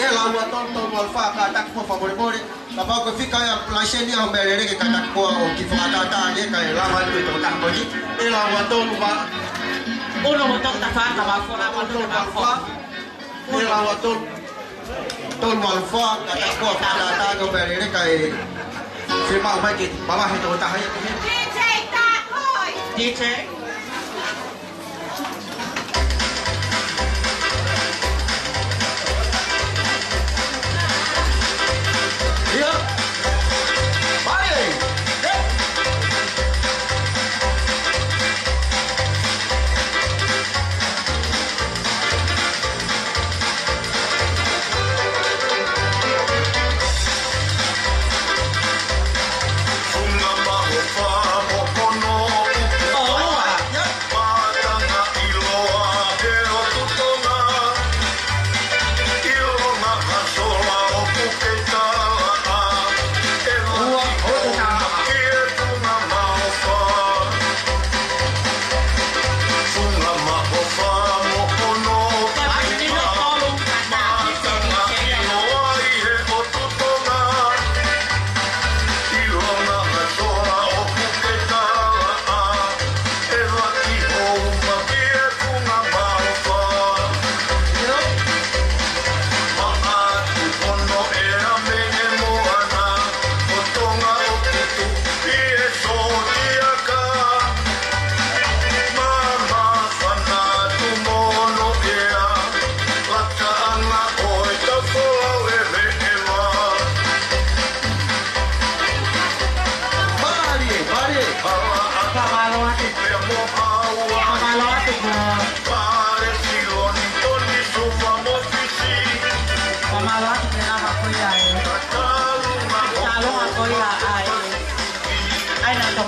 ʻE lau ua tolu tolu ua fā, kātaki mo fakamolemole. Kapau ko e fika ia laiseni ʻa Mele ke kātaki koa ʻo kiʻi fakatātā ʻi he kae lava atu e tokotaha ko eni. ʻE lau ua tolu ua. Ono ua tolu tafa, ka ua fā, ua tolu tafa. ʻE lau ua tolu. Tolu ua fā, kātaki koa fakatātā ko Mele kae fiemaʻu mai ke mavahe tokotaha ia ki he. D J Takoi. D J.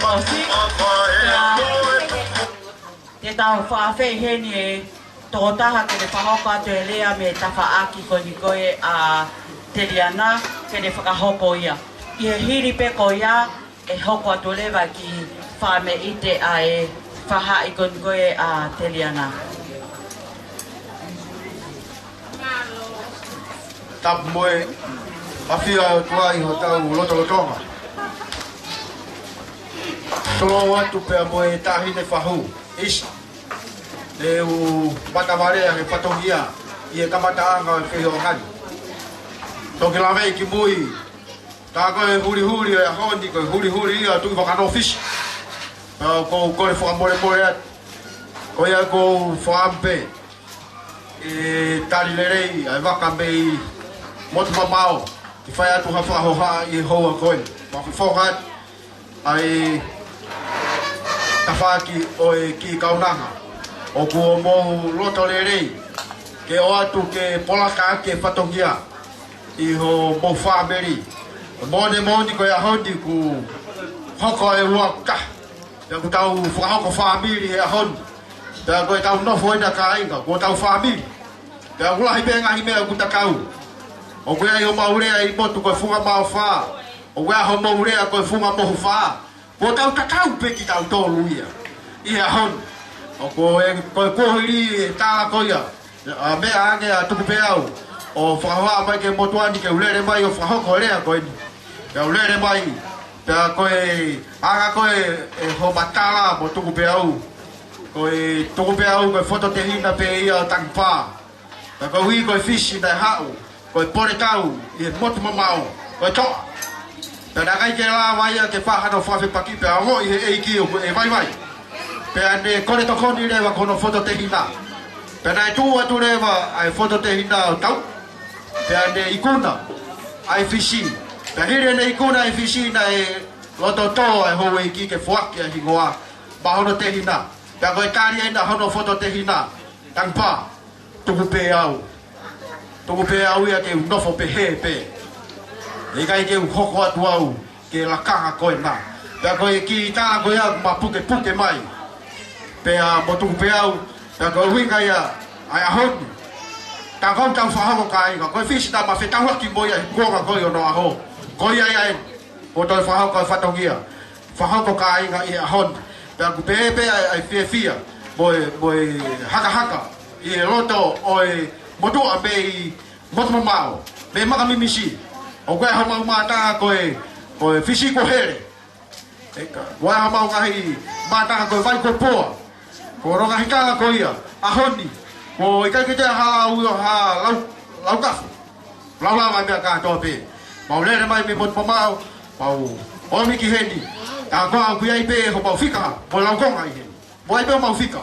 ʻOsi, pea te tau fakaafeʻi heni e tokotaha ke ne fakahoko atu e lea mei he tafaʻaki ko eni ko ē ʻa Teliana, ke ne fakahoko ia. ʻI he hili pē ko ia, ʻe hoko atu leva ki he fāmili ʻa e faʻahi ko eni ko ē ʻa Teliana. Tapu mo e ʻafio ʻa e ʻOtua ʻi hotau lotolotonga. Tolou atu pea mo e Taʻahine Fahu, ʻIsi, ʻe u matavalea he fatongia ʻi he kamataʻanga ʻo e feʻiloaki ni. Toki laveʻi ki mui, tā ko e hulihuli ʻo e ʻaho ni, ko e hulihuli ia ʻo e Tuʻi Vakanōfisi. Pea ʻoku ou kole fakamolemole atu. Ko ia ʻoku ou fakaʻamu pē ʻe tali lelei ʻa e vaka mei Motu Mamaʻo, ke fai atu ha fakahoha ʻi he houa ko eni. Mou fofoka atu ʻa e tafaʻaki ʻo e kiʻi kaunanga. ʻOku mou loto lelei ke ʻoatu ke polaka ake fatongia ʻi homou fāmili. Moʻoni moʻoni ko e ʻaho ni kuo hoko e ua ka. Pea kuo tau fakahoko fāmili he ʻaho ni. Pea ko e tau nofo ʻena kāinga, ko e tau fāmili. Pea ʻoku lahi pē ngaahi meʻa ʻoku tatau. ʻOku ʻi ai homau lea ʻi motu ko e funga maʻofa. ʻOku ʻi ai homou lea ko e funga mohufa. Ko e tau tatau pē kitautolu ia ʻi he ʻaho ni. ʻOku ʻi ai, ko e kuohili e tala ko ia. ʻA, meʻa ange ʻa Tukupeau ʻo fakahohaʻa mai ki he motuʻa ni ke u lele mai ʻo fakahoko e lea ko eni. Pea u lele mai, pea ko e anga ko ē ʻe hoʻo matala mo Tukupeau. Ko e Tukupeau ko e fototehina pē ia ʻo Tangipā. Pea ko e ui ko e Fisi naʻe haʻu, ko e pole tau ʻi he Motu Mamaʻo, ko e toʻa. Pea naʻe ʻikai ke lava ia ke fai hano fakafepaki pea ongoʻi he ʻEiki ʻoku ʻi he vaivai. Pea ne kole tokoni leva ki hono fototehina. Pea naʻe tuʻu atu leva ʻa e fototehina ʻo tau. Pea ne ikuna ʻa e Fisi. Pea hili ʻene ikuna ʻa e Fisi naʻe loto tō ʻa e houʻeiki ke foaki ʻa e hingoa maʻa hono tehina. Pea ko e tali ʻena hono fototehina, Tangipā, tuku pē au. Tuku pē au ia ke u nofo pehē pē. ʻE ʻikai ke u hoko atu au ki he lakanga ko ena. Pea ko e kiʻi tala ko ia ʻoku ma pukepuke mai. Pea mo Tukupeau, pea ko e ʻuhinga ia ʻa e ʻaho ni. Tā ko ʻetau fakahoko kāinga, ko e Fisi naʻa ma fetauʻaki mo ia he kuonga ko ē ʻo hono ʻaho. Ko ia ia ē, ʻoku toe fakahoko e fatongia. Fakahoko kāinga ʻi he ʻaho ni. Pea ʻoku pehē pē ʻa e, ʻa e fiefia mo e, mo e hakahaka ʻi he loto ʻo e motuʻa mei Motu Mamaʻo, mei Makamimisi. ʻOku ʻi ai homau mātaha ko e, ko e Fisi ko Hele. ʻE ka, ʻoku ʻi ai homau ngaahi mātaha ko e Vai ko Poa. Ko hono ngaahi tala ko ia, ʻaho ni, ʻoku ʻikai ke toe hala ui ʻo ha lau, laukafu. Laulava e meʻa kātoa pē. Mau lele mai mei Motu Mamaʻo, mau ō mai ki heni. Tā ko ē ʻoku ʻi ai pē homau fika, mo e laukonga ʻi heni. Mo ʻi ai pē homau fika.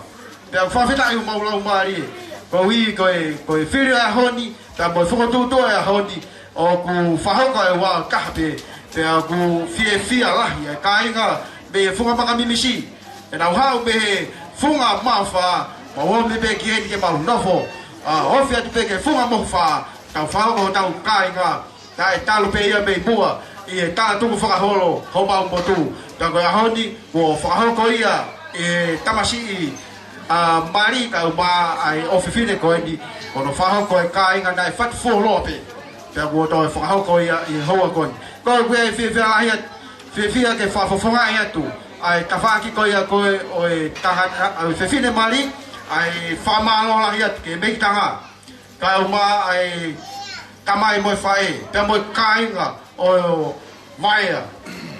Pea fakafetaʻi homau laumālie. Koeʻuhi ko e, ko e fili ʻo e ʻaho ni, pea mo e fokotuʻutuʻu ʻo e ʻaho ni, ʻoku fakahoko e ua ʻo taha pē. Pea ʻoku fiefia lahi ʻa e kāinga mei he funga Makamimisi. ʻE nau haʻu mei he funga maʻofa, mau ō mai pē ki heni ke mau nofo, ʻa, ofi atu pē ki he funga mohufa, tau fakahoko hotau kāinga, naʻe talu pē ia mei muʻa, ʻi he tala tukufakaholo homau motu. Pea ko e ʻaho ni, kuo fakahoko ia ʻe he tamasiʻi, ʻa, mali kae ʻumaʻā ʻa e ʻofefine ko eni, ko hono fakahoko e kāinga naʻe fatu fuoloa pē. Pea kuo toe fakahoko ia ʻi he houa ko eni. Ko ia ʻoku ou fiefia lahi atu, fiefia ke fakafofongaʻi atu ʻa e tafaʻaki ko ia ko ē ʻo e taha, ʻa e fefine mali, ʻa e fakamālō lahi atu ki he mei tanga. Kae ʻumaʻā ʻa e tamai mo e faʻē, pea mo e kāinga ʻo Vaea.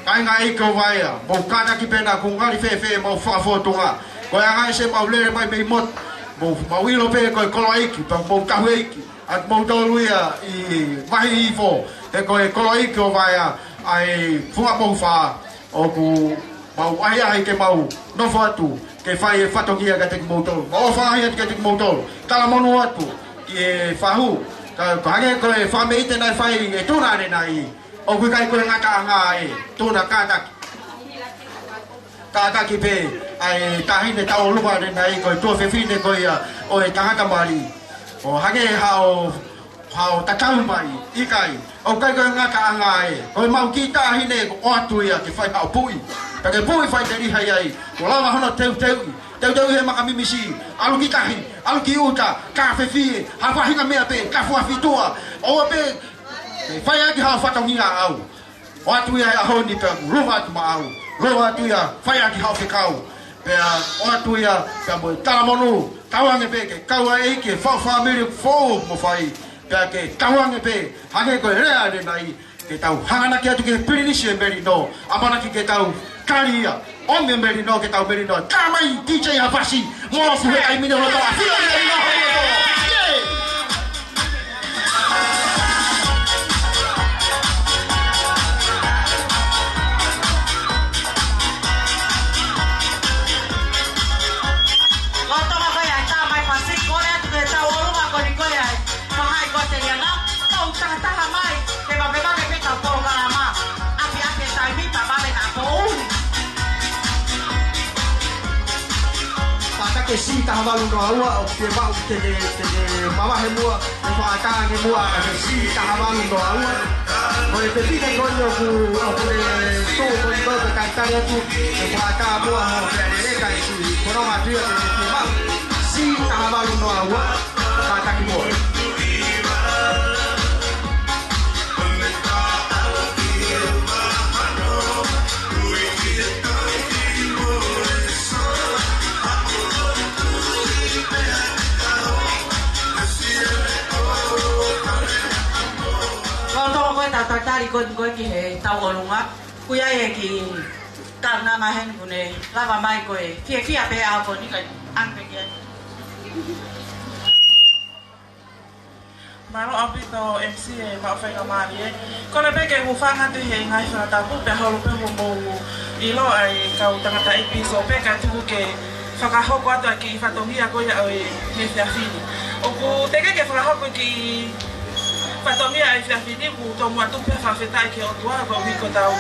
Kāinga ʻeiki ʻo Vaea, mou kātaki pē naʻa ku ngali fēfē mau fakafōtunga. Ko e anga ʻeni ʻemau lele mai mei motu, mou, mau ʻilo pē ko e koloa ʻeiki, pea mou tahu ʻeiki. ʻA kimoutolu ia ʻi Vahi Hihifo, he ko e koloa ʻeiki ʻo Vaea, ʻa e funga mohufa, ʻoku mau ʻahiʻahi ke mau nofo atu, ke fai e fatongia kiate kimoutolu. Mau ʻofa lahi atu kiate kimoutolu. Talamonū atu ki he fahu, ka, ka hangē ko e fakameʻite naʻe fai ʻe Tuna ʻanenai, ʻoku ʻikai ko e ngataʻanga ē, Tuna kātaki. Kātaki pē, ʻa e taʻahine taʻu ʻolunga ʻanenai ko e tuofefine ko ia ʻo e tangata mali. ʻO hangē haʻo, haʻo tatau mai, ʻikai. ʻOku ʻikai ko e ngataʻanga ē, ko e mau kiʻi taʻahine ko ʻoatu ia ke fai haʻo puʻi. Ka ke pui fai te liha i ai, kuo lava hono teuteuʻi, teuteuʻi he maka mimisi, ʻalu ki tahi, ʻalu ki ʻuta, ka fefie, ha faʻahinga meʻa pē, ka fuafitua, ʻoua pē, ke fai ʻaki haʻo fatongia ʻaʻau. ʻOatu ia he ʻaho ni pea luva atu maʻau, luva atu ia, fai ʻaki haʻo fekau. Pea ʻoatu ia, pea mo e talamonū, tauange pē ke kau ai ki he fau fāmili foʻou mo fai, pea ke tauange pē, hangē ko e lea ʻanenai, ke tau hanganaki atu ki he pilinisi e melino, ʻamanaki ke tau kali ia, ʻomi e melino ke tau melino, tā mai D J Hapasi, mo ʻoku he ʻai mine hoto a fio melino hoto. Yeah! Lolotonga ko ia e tā mai Pasi, kole atu ki he tauʻolunga ko eni ko ia e faʻahi ko Teliana, tau taha taha mai, ke mape mape pē tau polokalama, ʻapi ʻapi e taimi, pea mape na poʻuli. Pata ke sī taha valu noa ua, ʻoku ke maʻu ke ke, ke ke mavahe muʻa, ke fakatānge muʻa, ke sī taha valu noa ua. Ko e pepine ko eni ʻoku, ʻoku ne tō ko eni ko e talitali atu, ke fakatā muʻa mo ke lele kai sui. Ko no matuia ke ke maʻu. Sī taha valu noa ua, kātaki muʻa. Lolotonga ko e tau talitali ko eni ko e ki he tauʻolunga. Ko ia e kiʻi kaunanga heni kuo ne lava mai ko e fiefia pē au ko eni ka ʻange pē ki ai. Mālō ʻaupito M C e maʻu faingamālie. Kole pē ke u hūfanga atu he ngaahi fakatapu pea holo pē hoʻomou ʻilo ʻa e kau tangataʻeiki pīsope kae tuku ke fakahoko atu ʻa e kiʻi fatongia ko ia ʻo e efiafi ni. ʻOku teʻeki ke fakahoko e kiʻi fatongia ʻo e efiafi ni, ʻoku tomuʻa tuku pē fakafetaʻi ki he ʻOtua koeʻuhi ko ʻetau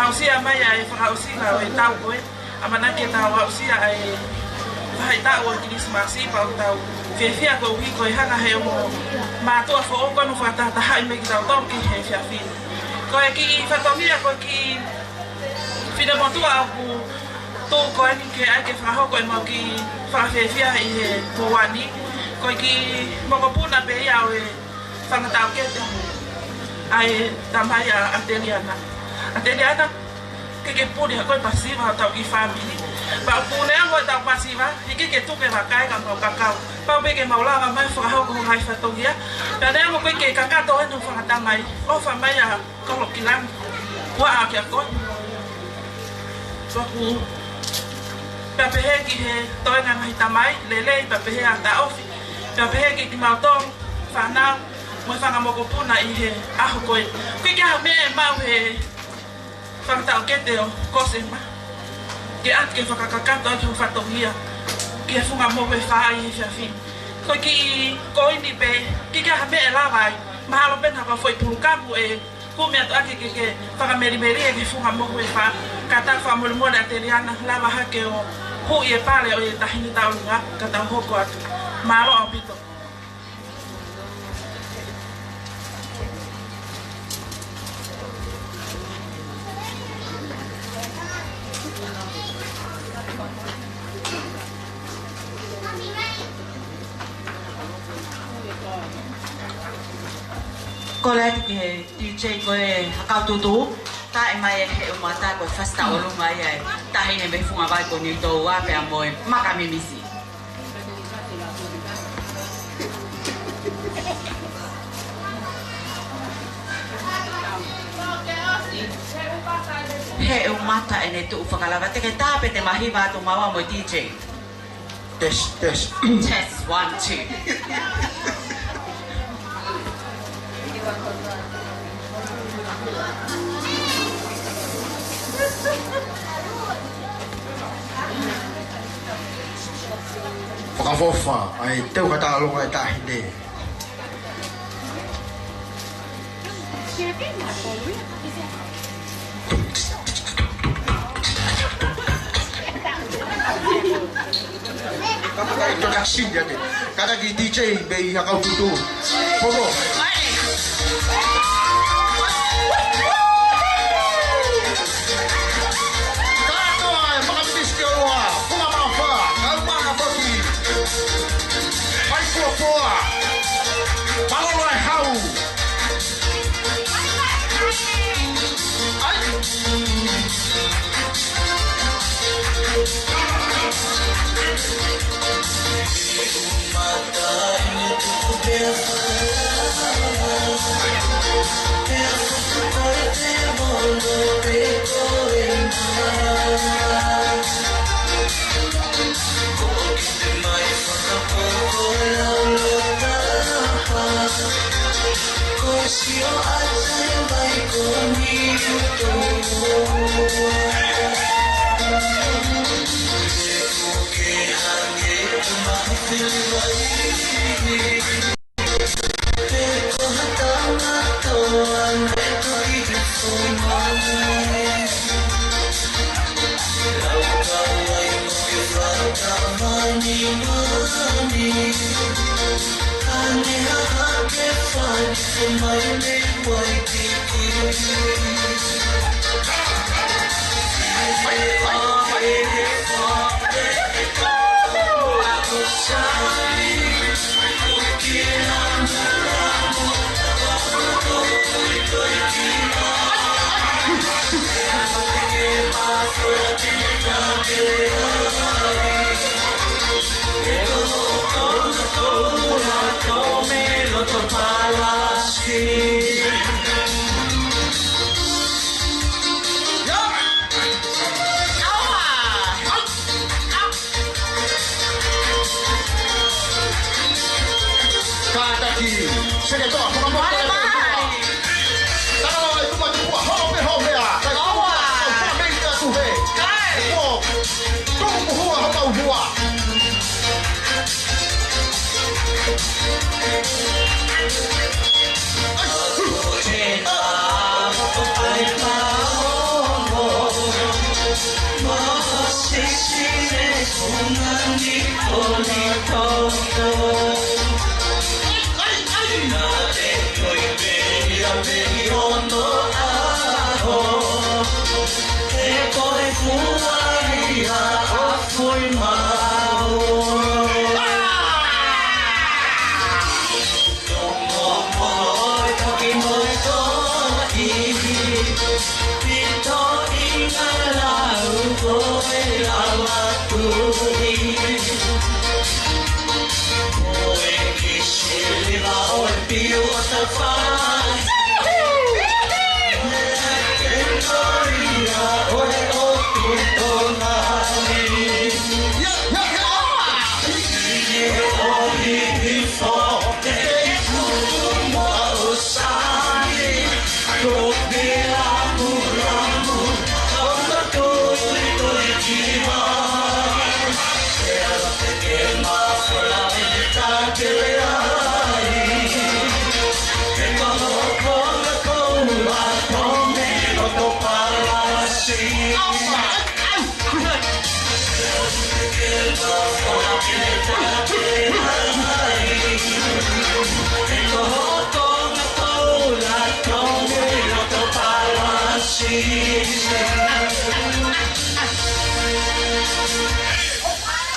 aʻusia mai ʻa e fakaʻosinga ʻo e taʻu ko ē. ʻAmanaki ke tau aʻusia ʻa e faʻahitaʻu ʻo e Kilisimasi, pea ʻoku tau fiefia koeʻuhi ko e hanga ʻe he ongo mātuʻa foʻou ko eni ʻo fakatahatahaʻi mai kitautolu ki he efiafi ni. Ko e kiʻi fatongia, ko e kiʻi finemotuʻa ʻoku tuʻu ko eni ke ʻai ke fakahoko ʻemau kiʻi fakafiefia ʻi he moʻoni. Ko e kiʻi mokopuna pē ia ʻo e fanga taʻokete ʻa e tamai ʻa, ʻa Teliana. ʻA Teliana, ke ke puli ʻa koe pasiva ʻo tau kiʻi fāmili. Pea ʻoku ne amo ʻetau pasiva, hiki ke tuku e vakai ka mau kakau. Pau pē ke mau lava mai fakahoko ho ngaahi fatongia. Pea ne amo koe ke kakato ʻene fanga tamai. ʻOfa mai ʻa Kolokilangi. Ua ake a koe. Tuaku. Pea pehē ki he toenga ngaahi tamai, lelei, pea pehē ʻa taʻofi. Pea pehē ki kimautolu, fānau, mo e fanga mokopuna ʻi he ʻaho ko ē. ʻOku ʻikai ha meʻa ʻe maʻu he fanga taʻokete ʻo Kosema. Ke ʻatu ke fakakakato ʻaki ho fatongia. Ki he funga mohu ʻe fā ʻi he efiafi ni. Ko e kiʻi koini pē, ʻikai ha meʻa ʻe lava ai. Mahalo pē naʻa ko e foʻi pulukapu ʻe kumi atu ʻaki ke ke fakamelimeli ʻa e kiʻi funga mohu ʻe fā. Ka tau fakamolemole ʻa Teliana, lava hake ʻo huʻi e pale ʻo e taʻahine tauʻolunga, ka tau hoko atu. Mālō ʻaupito. Kole atu ki he D J ko e Hakau Tutu, tā mai e Heʻe Umata ko e fasi taʻolunga ia e taʻahine mei Fungavai ko Niutōua pea mo e Maka Mimisi. Heʻe Umata ʻene tuʻu fakalava, te ke tā pe te ma hiva atu maua mo e D J. Test, test. Test, one, two. Fakaʻofoʻofa, ʻa e teu ka taʻalonga e taʻahine. Introduction ia te. Kātaki D J mei Hakau Tutu. Popo. Kātaki, seke toa, whakamoe. Mālie, mālie. Tau ai, tuma tupua, hope, hope, a. Kai tupua, tau whakameʻi atu he. Kai. Kuo, tuku hua, hopa hua.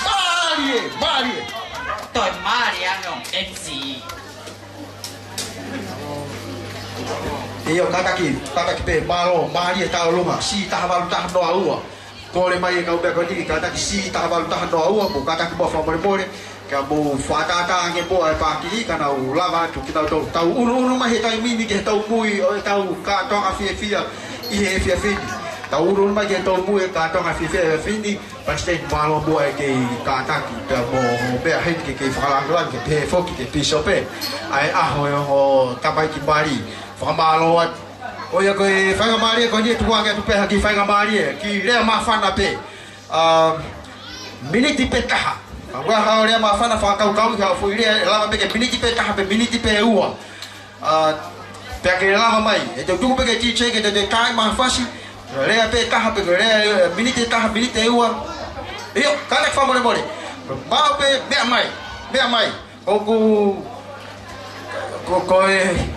Mālie, mālie. Toe mālie ange ʻa e M C. ʻIo, kātaki, kātaki pē, mālō, mālie tauʻolunga, C taha valu taha noa ua. Kole mai e kau pē ko eni, kātaki C taha valu taha noa ua, mou kātaki muʻa fakamolemole, ka mou fakatātā ange muʻa e pākihi, ka nau lava atu kinautolu. Tau ʻunuʻunu mai he taimi ni ki he taumui ʻo ʻetau kātoanga fiefia ʻi he efiafi ni. Tau ʻunuʻunu mai ki he taumui e kātoanga fiefia ʻi he efiafi ni, Palesiteni, mālō muʻa e kei kātaki, pea mo e meʻa heni ke kei fakalāngilangi, ke pehē foki ki he pīsope, ʻa e ʻaho ʻo e ongo tamaiki mali. Fakamālō atu. ʻOiauē, ko e faingamālie ko eni ʻe tuku ange atu pē ha kiʻi faingamālie, kiʻi lea māfana pē. ʻA, miniti pē taha. Ka ʻoku ʻi ai haʻo lea māfana, fakakaukauʻi haʻo foʻi lea, ʻe lava pē ke miniti pē taha pe miniti pē ua. ʻA, pea ke lava mai. ʻE te u tuku pē ki he D J ke te, te tai maʻa Fasi. Lea pē taha pe lea, ʻe, miniti taha, miniti ʻe ua. ʻIo, kātaki fakamolemole. Maʻu pē, meʻa mai. Meʻa mai. ʻOku, ko, ko e.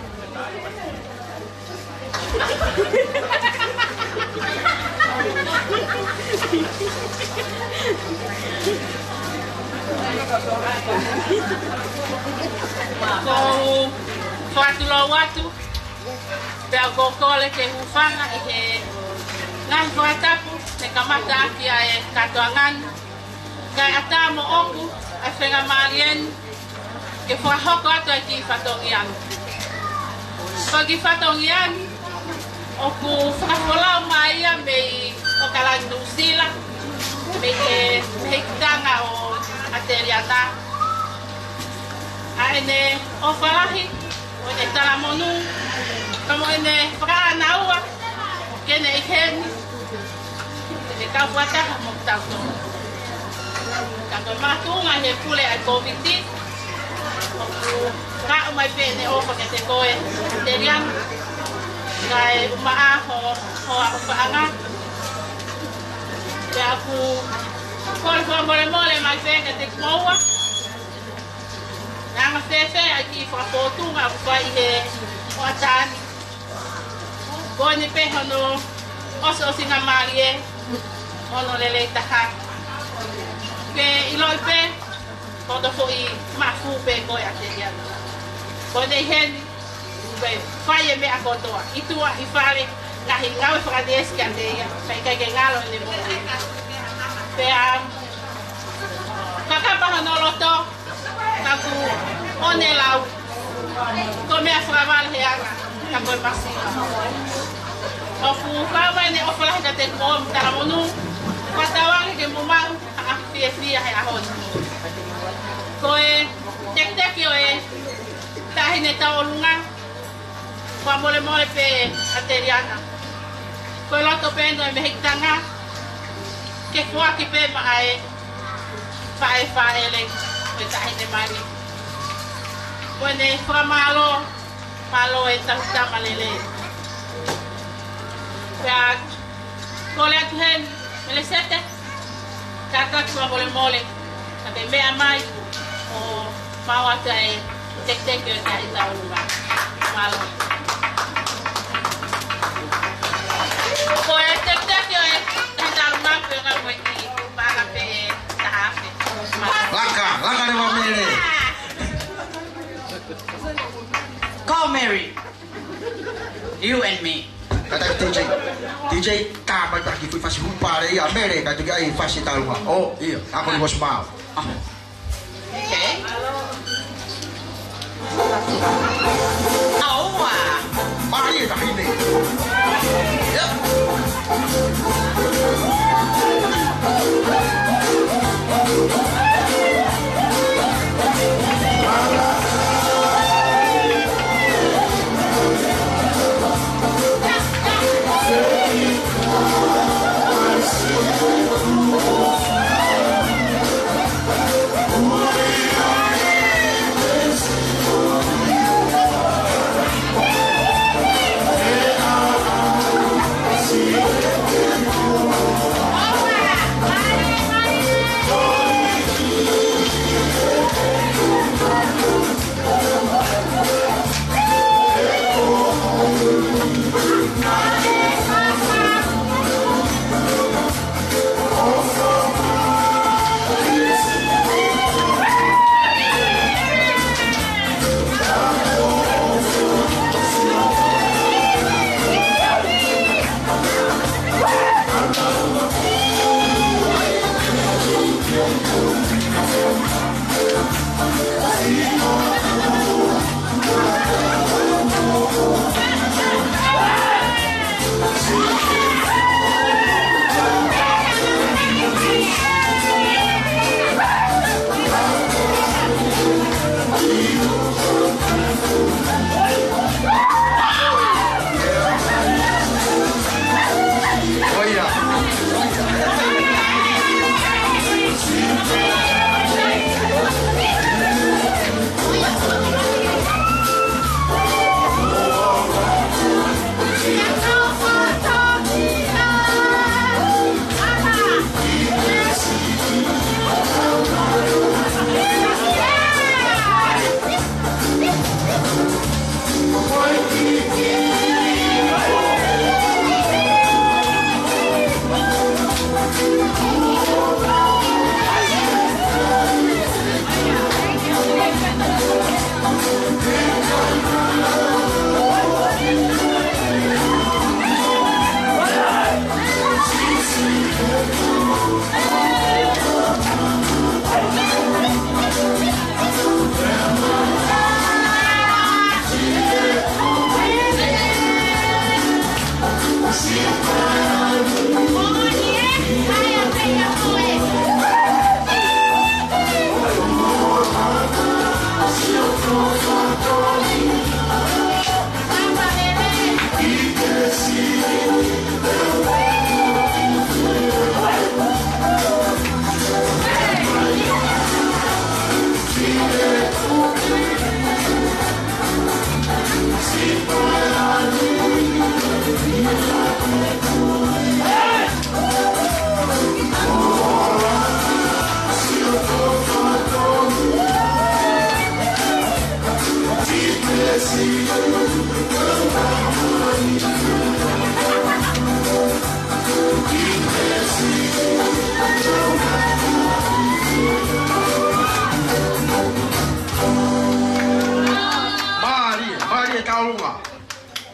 Ko u fakatulou atu, pea ʻoku ou kole ke u hūfanga ʻi he ngaahi fakatapu ne kamata ʻaki ʻa e kātoanga ni. Kae ʻatā moʻoku ʻa e faingamālie ni ke fakahoko atu ʻa e kiʻi fatongia ni. Ko e kiʻi fatongia ni, ʻoku fakafolau mai ia mei ʻAokalani, Nuʻusila, mei he, mei he hikitanga ʻo ʻAteliana. ʻA ʻene ʻofa lahi, ʻo ʻene talamonū, ka mo ʻene fakaʻānaua, ke ne ʻi heni, ke kau fakataha mo kitautolu. Ka ko e makatuʻunga he pule ʻa e Kōviti, ʻoku aʻu mai pē ʻene ʻofa kiate koe, ʻAteliana, kae ʻumaʻā ho, ho ʻapaʻanga. Pea ʻoku kole fakamolemole mai pē kiate kimoua, ʻa e anga fēfē ʻa e kiʻi fakafōtunga ʻoku fai he hoʻatā ni. Ko eni pē hono ʻosiʻosingamālie, hono lelei taha. Ke ʻiloʻi pē, ko hoto foʻi mafu pē koe, ʻAteliana. Ko eni ʻi heni, ʻoku fai e meʻa kotoa, ʻi tuʻa, ʻi fale, ngaahi ngāue fakaneesi kiate ia, kae ʻikai ke ngalo ʻene moʻui. Pea, kakapa hono loto, ka ʻoku ʻonelau, ko e meʻa fakavaleheʻanga, ka ko e masiva. ʻOku fai mai ʻene ʻofa lahi kiate kimoua mo e talamonū, fakatauange ke mou maʻu ha fiefia he ʻaho ni. Ko e tekiteki ʻo e Taʻahine Tauʻolunga, fakamolemole pē, ʻAteliana. Ko e loto pē ʻeni ʻo e mehikitanga, ke foaki pē maʻa e faʻē fāʻele ʻo e Taʻahine Mali. Ko ʻene fakamālō, mālō e tauhi tama lelei. Pea kole atu heni, Melesete, kātaki fakamolemole, ka ke meʻa mai ʻo maʻu atu ʻa e tekiteki ʻo e Taʻahine Tauʻolunga. Mālō. Ko e tekiteki ʻo e Taʻahine Tauʻolunga, ko e ngaahi moʻui ki pāka pē ʻe taha afe. Mālō. Laka, laka leva Mele. Call Mary. You and me. Kātaki DJ. DJ, tā mai pē ha kiʻi fasi hūpale ia, Mele, ka tuki ai fasi Tauʻolunga. ʻŌ, ʻio, ako ni was mau. Okay. ʻAua. Mālie e taʻahine. Yep.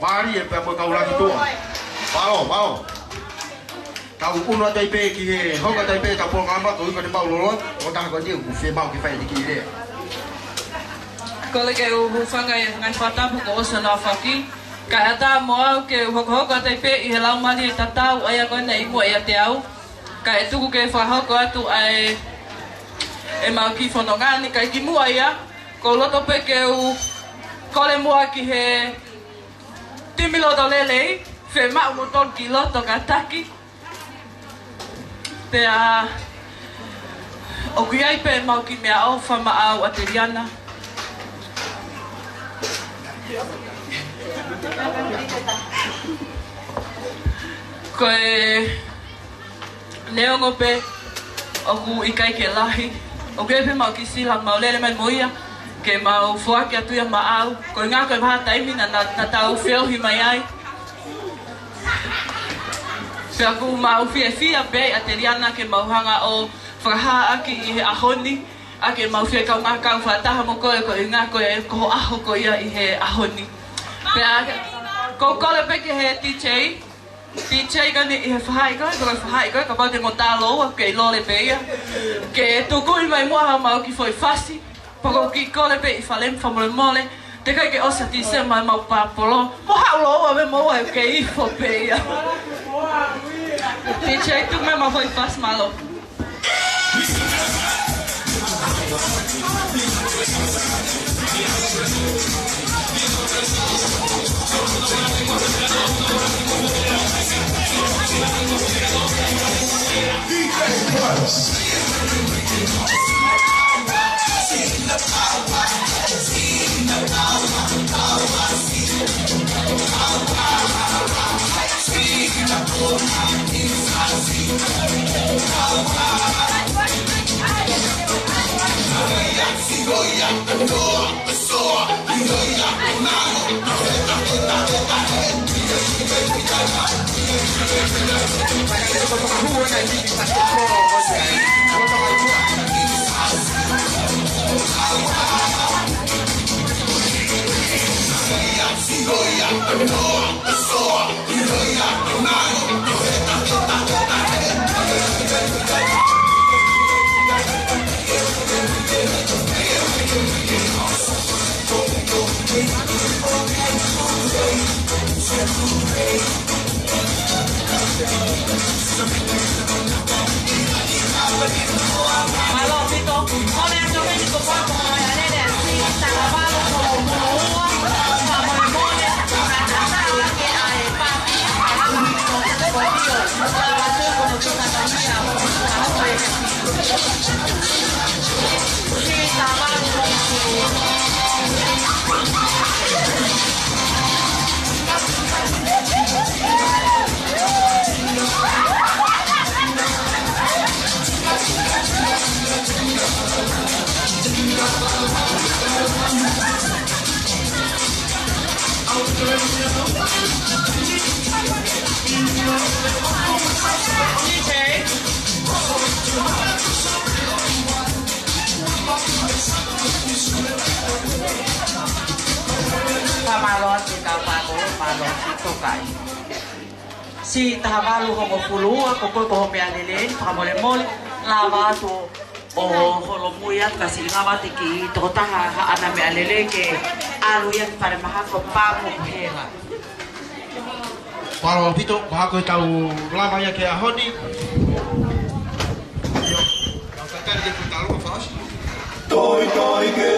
Mālie pea mo e kau laki tuʻa. Pao, pao. Tau ʻunu atu ai pē ki he hoko atu ai pē ʻetau polokalama, ko e ʻuhi ko ʻene maʻu loloa, ʻo taha ko eni ʻoku fiemaʻu ke fai ʻene kiʻi lea. Kole ke u hūfanga ʻi he ngaahi fakatapu kuo ʻosi hono aofaki. Kae ʻatā mo au ke u hokohoko atu ai pē ʻi he laumālie tatau, ʻa ia ko ena ʻi muʻa ʻiate au. Kae tuku ke fakahoko atu ʻa e, ʻemau kiʻi fononga ni, kae kimuʻa ia, ʻoku ou loto pē ke u kole muʻa ki he timi loto lelei, fiemaʻu mo tonu ki loto kātaki. Pea ʻoku ʻi ai pē ʻemau kiʻi meʻaʻofa maʻau ʻa Teliana. Ko e neongo pē ʻoku ʻikai ke lahi, ʻoku ʻi ai pē ʻemau kiʻi sila, mau lele mai mo ia, ke mau foaki atu ia maʻau. Ko e ʻuhinga ko e vahaʻa taimi naʻa, naʻa, naʻa tau feohi mai ai. Pea ʻoku mau fiefia pē ʻa Teliana ke mau hanga ʻo fakahā ʻaki ʻi he ʻaho ni, ʻa ʻemau fie kaungā kau fakataha mo koe, ko e ʻuhinga ko e, ko ho ʻaho ko ia ʻi he ʻaho ni. Pea ʻoku ou kole pē ki he D J, D J ko eni ʻi he faʻahi ko ē, ko e faʻahi ko ē, kapau te mo tā lōua, ke ʻi lole pē ia. Ke tukuʻi mai muʻa haʻamau kiʻi foʻi fasi, pea ʻoku ou kiʻi kole pē ʻi Falemi fakamolemole, teʻeki ai ke ʻosi ʻa Tīsema ʻemau pāpolo, mo haʻu lōua pē mo ʻai ke ifo pē ia. D J, tuku mai ʻemau foʻi fasi, mālō. Fakamālō atu ki he kau pāpolo, mālō ʻetau kai. Siʻi taha valu hongofulu ua, ko koe ko ho meʻalele, fakamolemole, lava atu ʻo holomui atu ka siʻi lava atu e kiʻi tokotaha haʻana meʻalele ke ʻalu ia ki falemahaki ʻo pā mo hela. Mālō ʻaupito, mahalo ko e tau lava ia ki he ʻaho ni. ʻIo, tau tatali ke ku talo fasi. Toi, toi, ke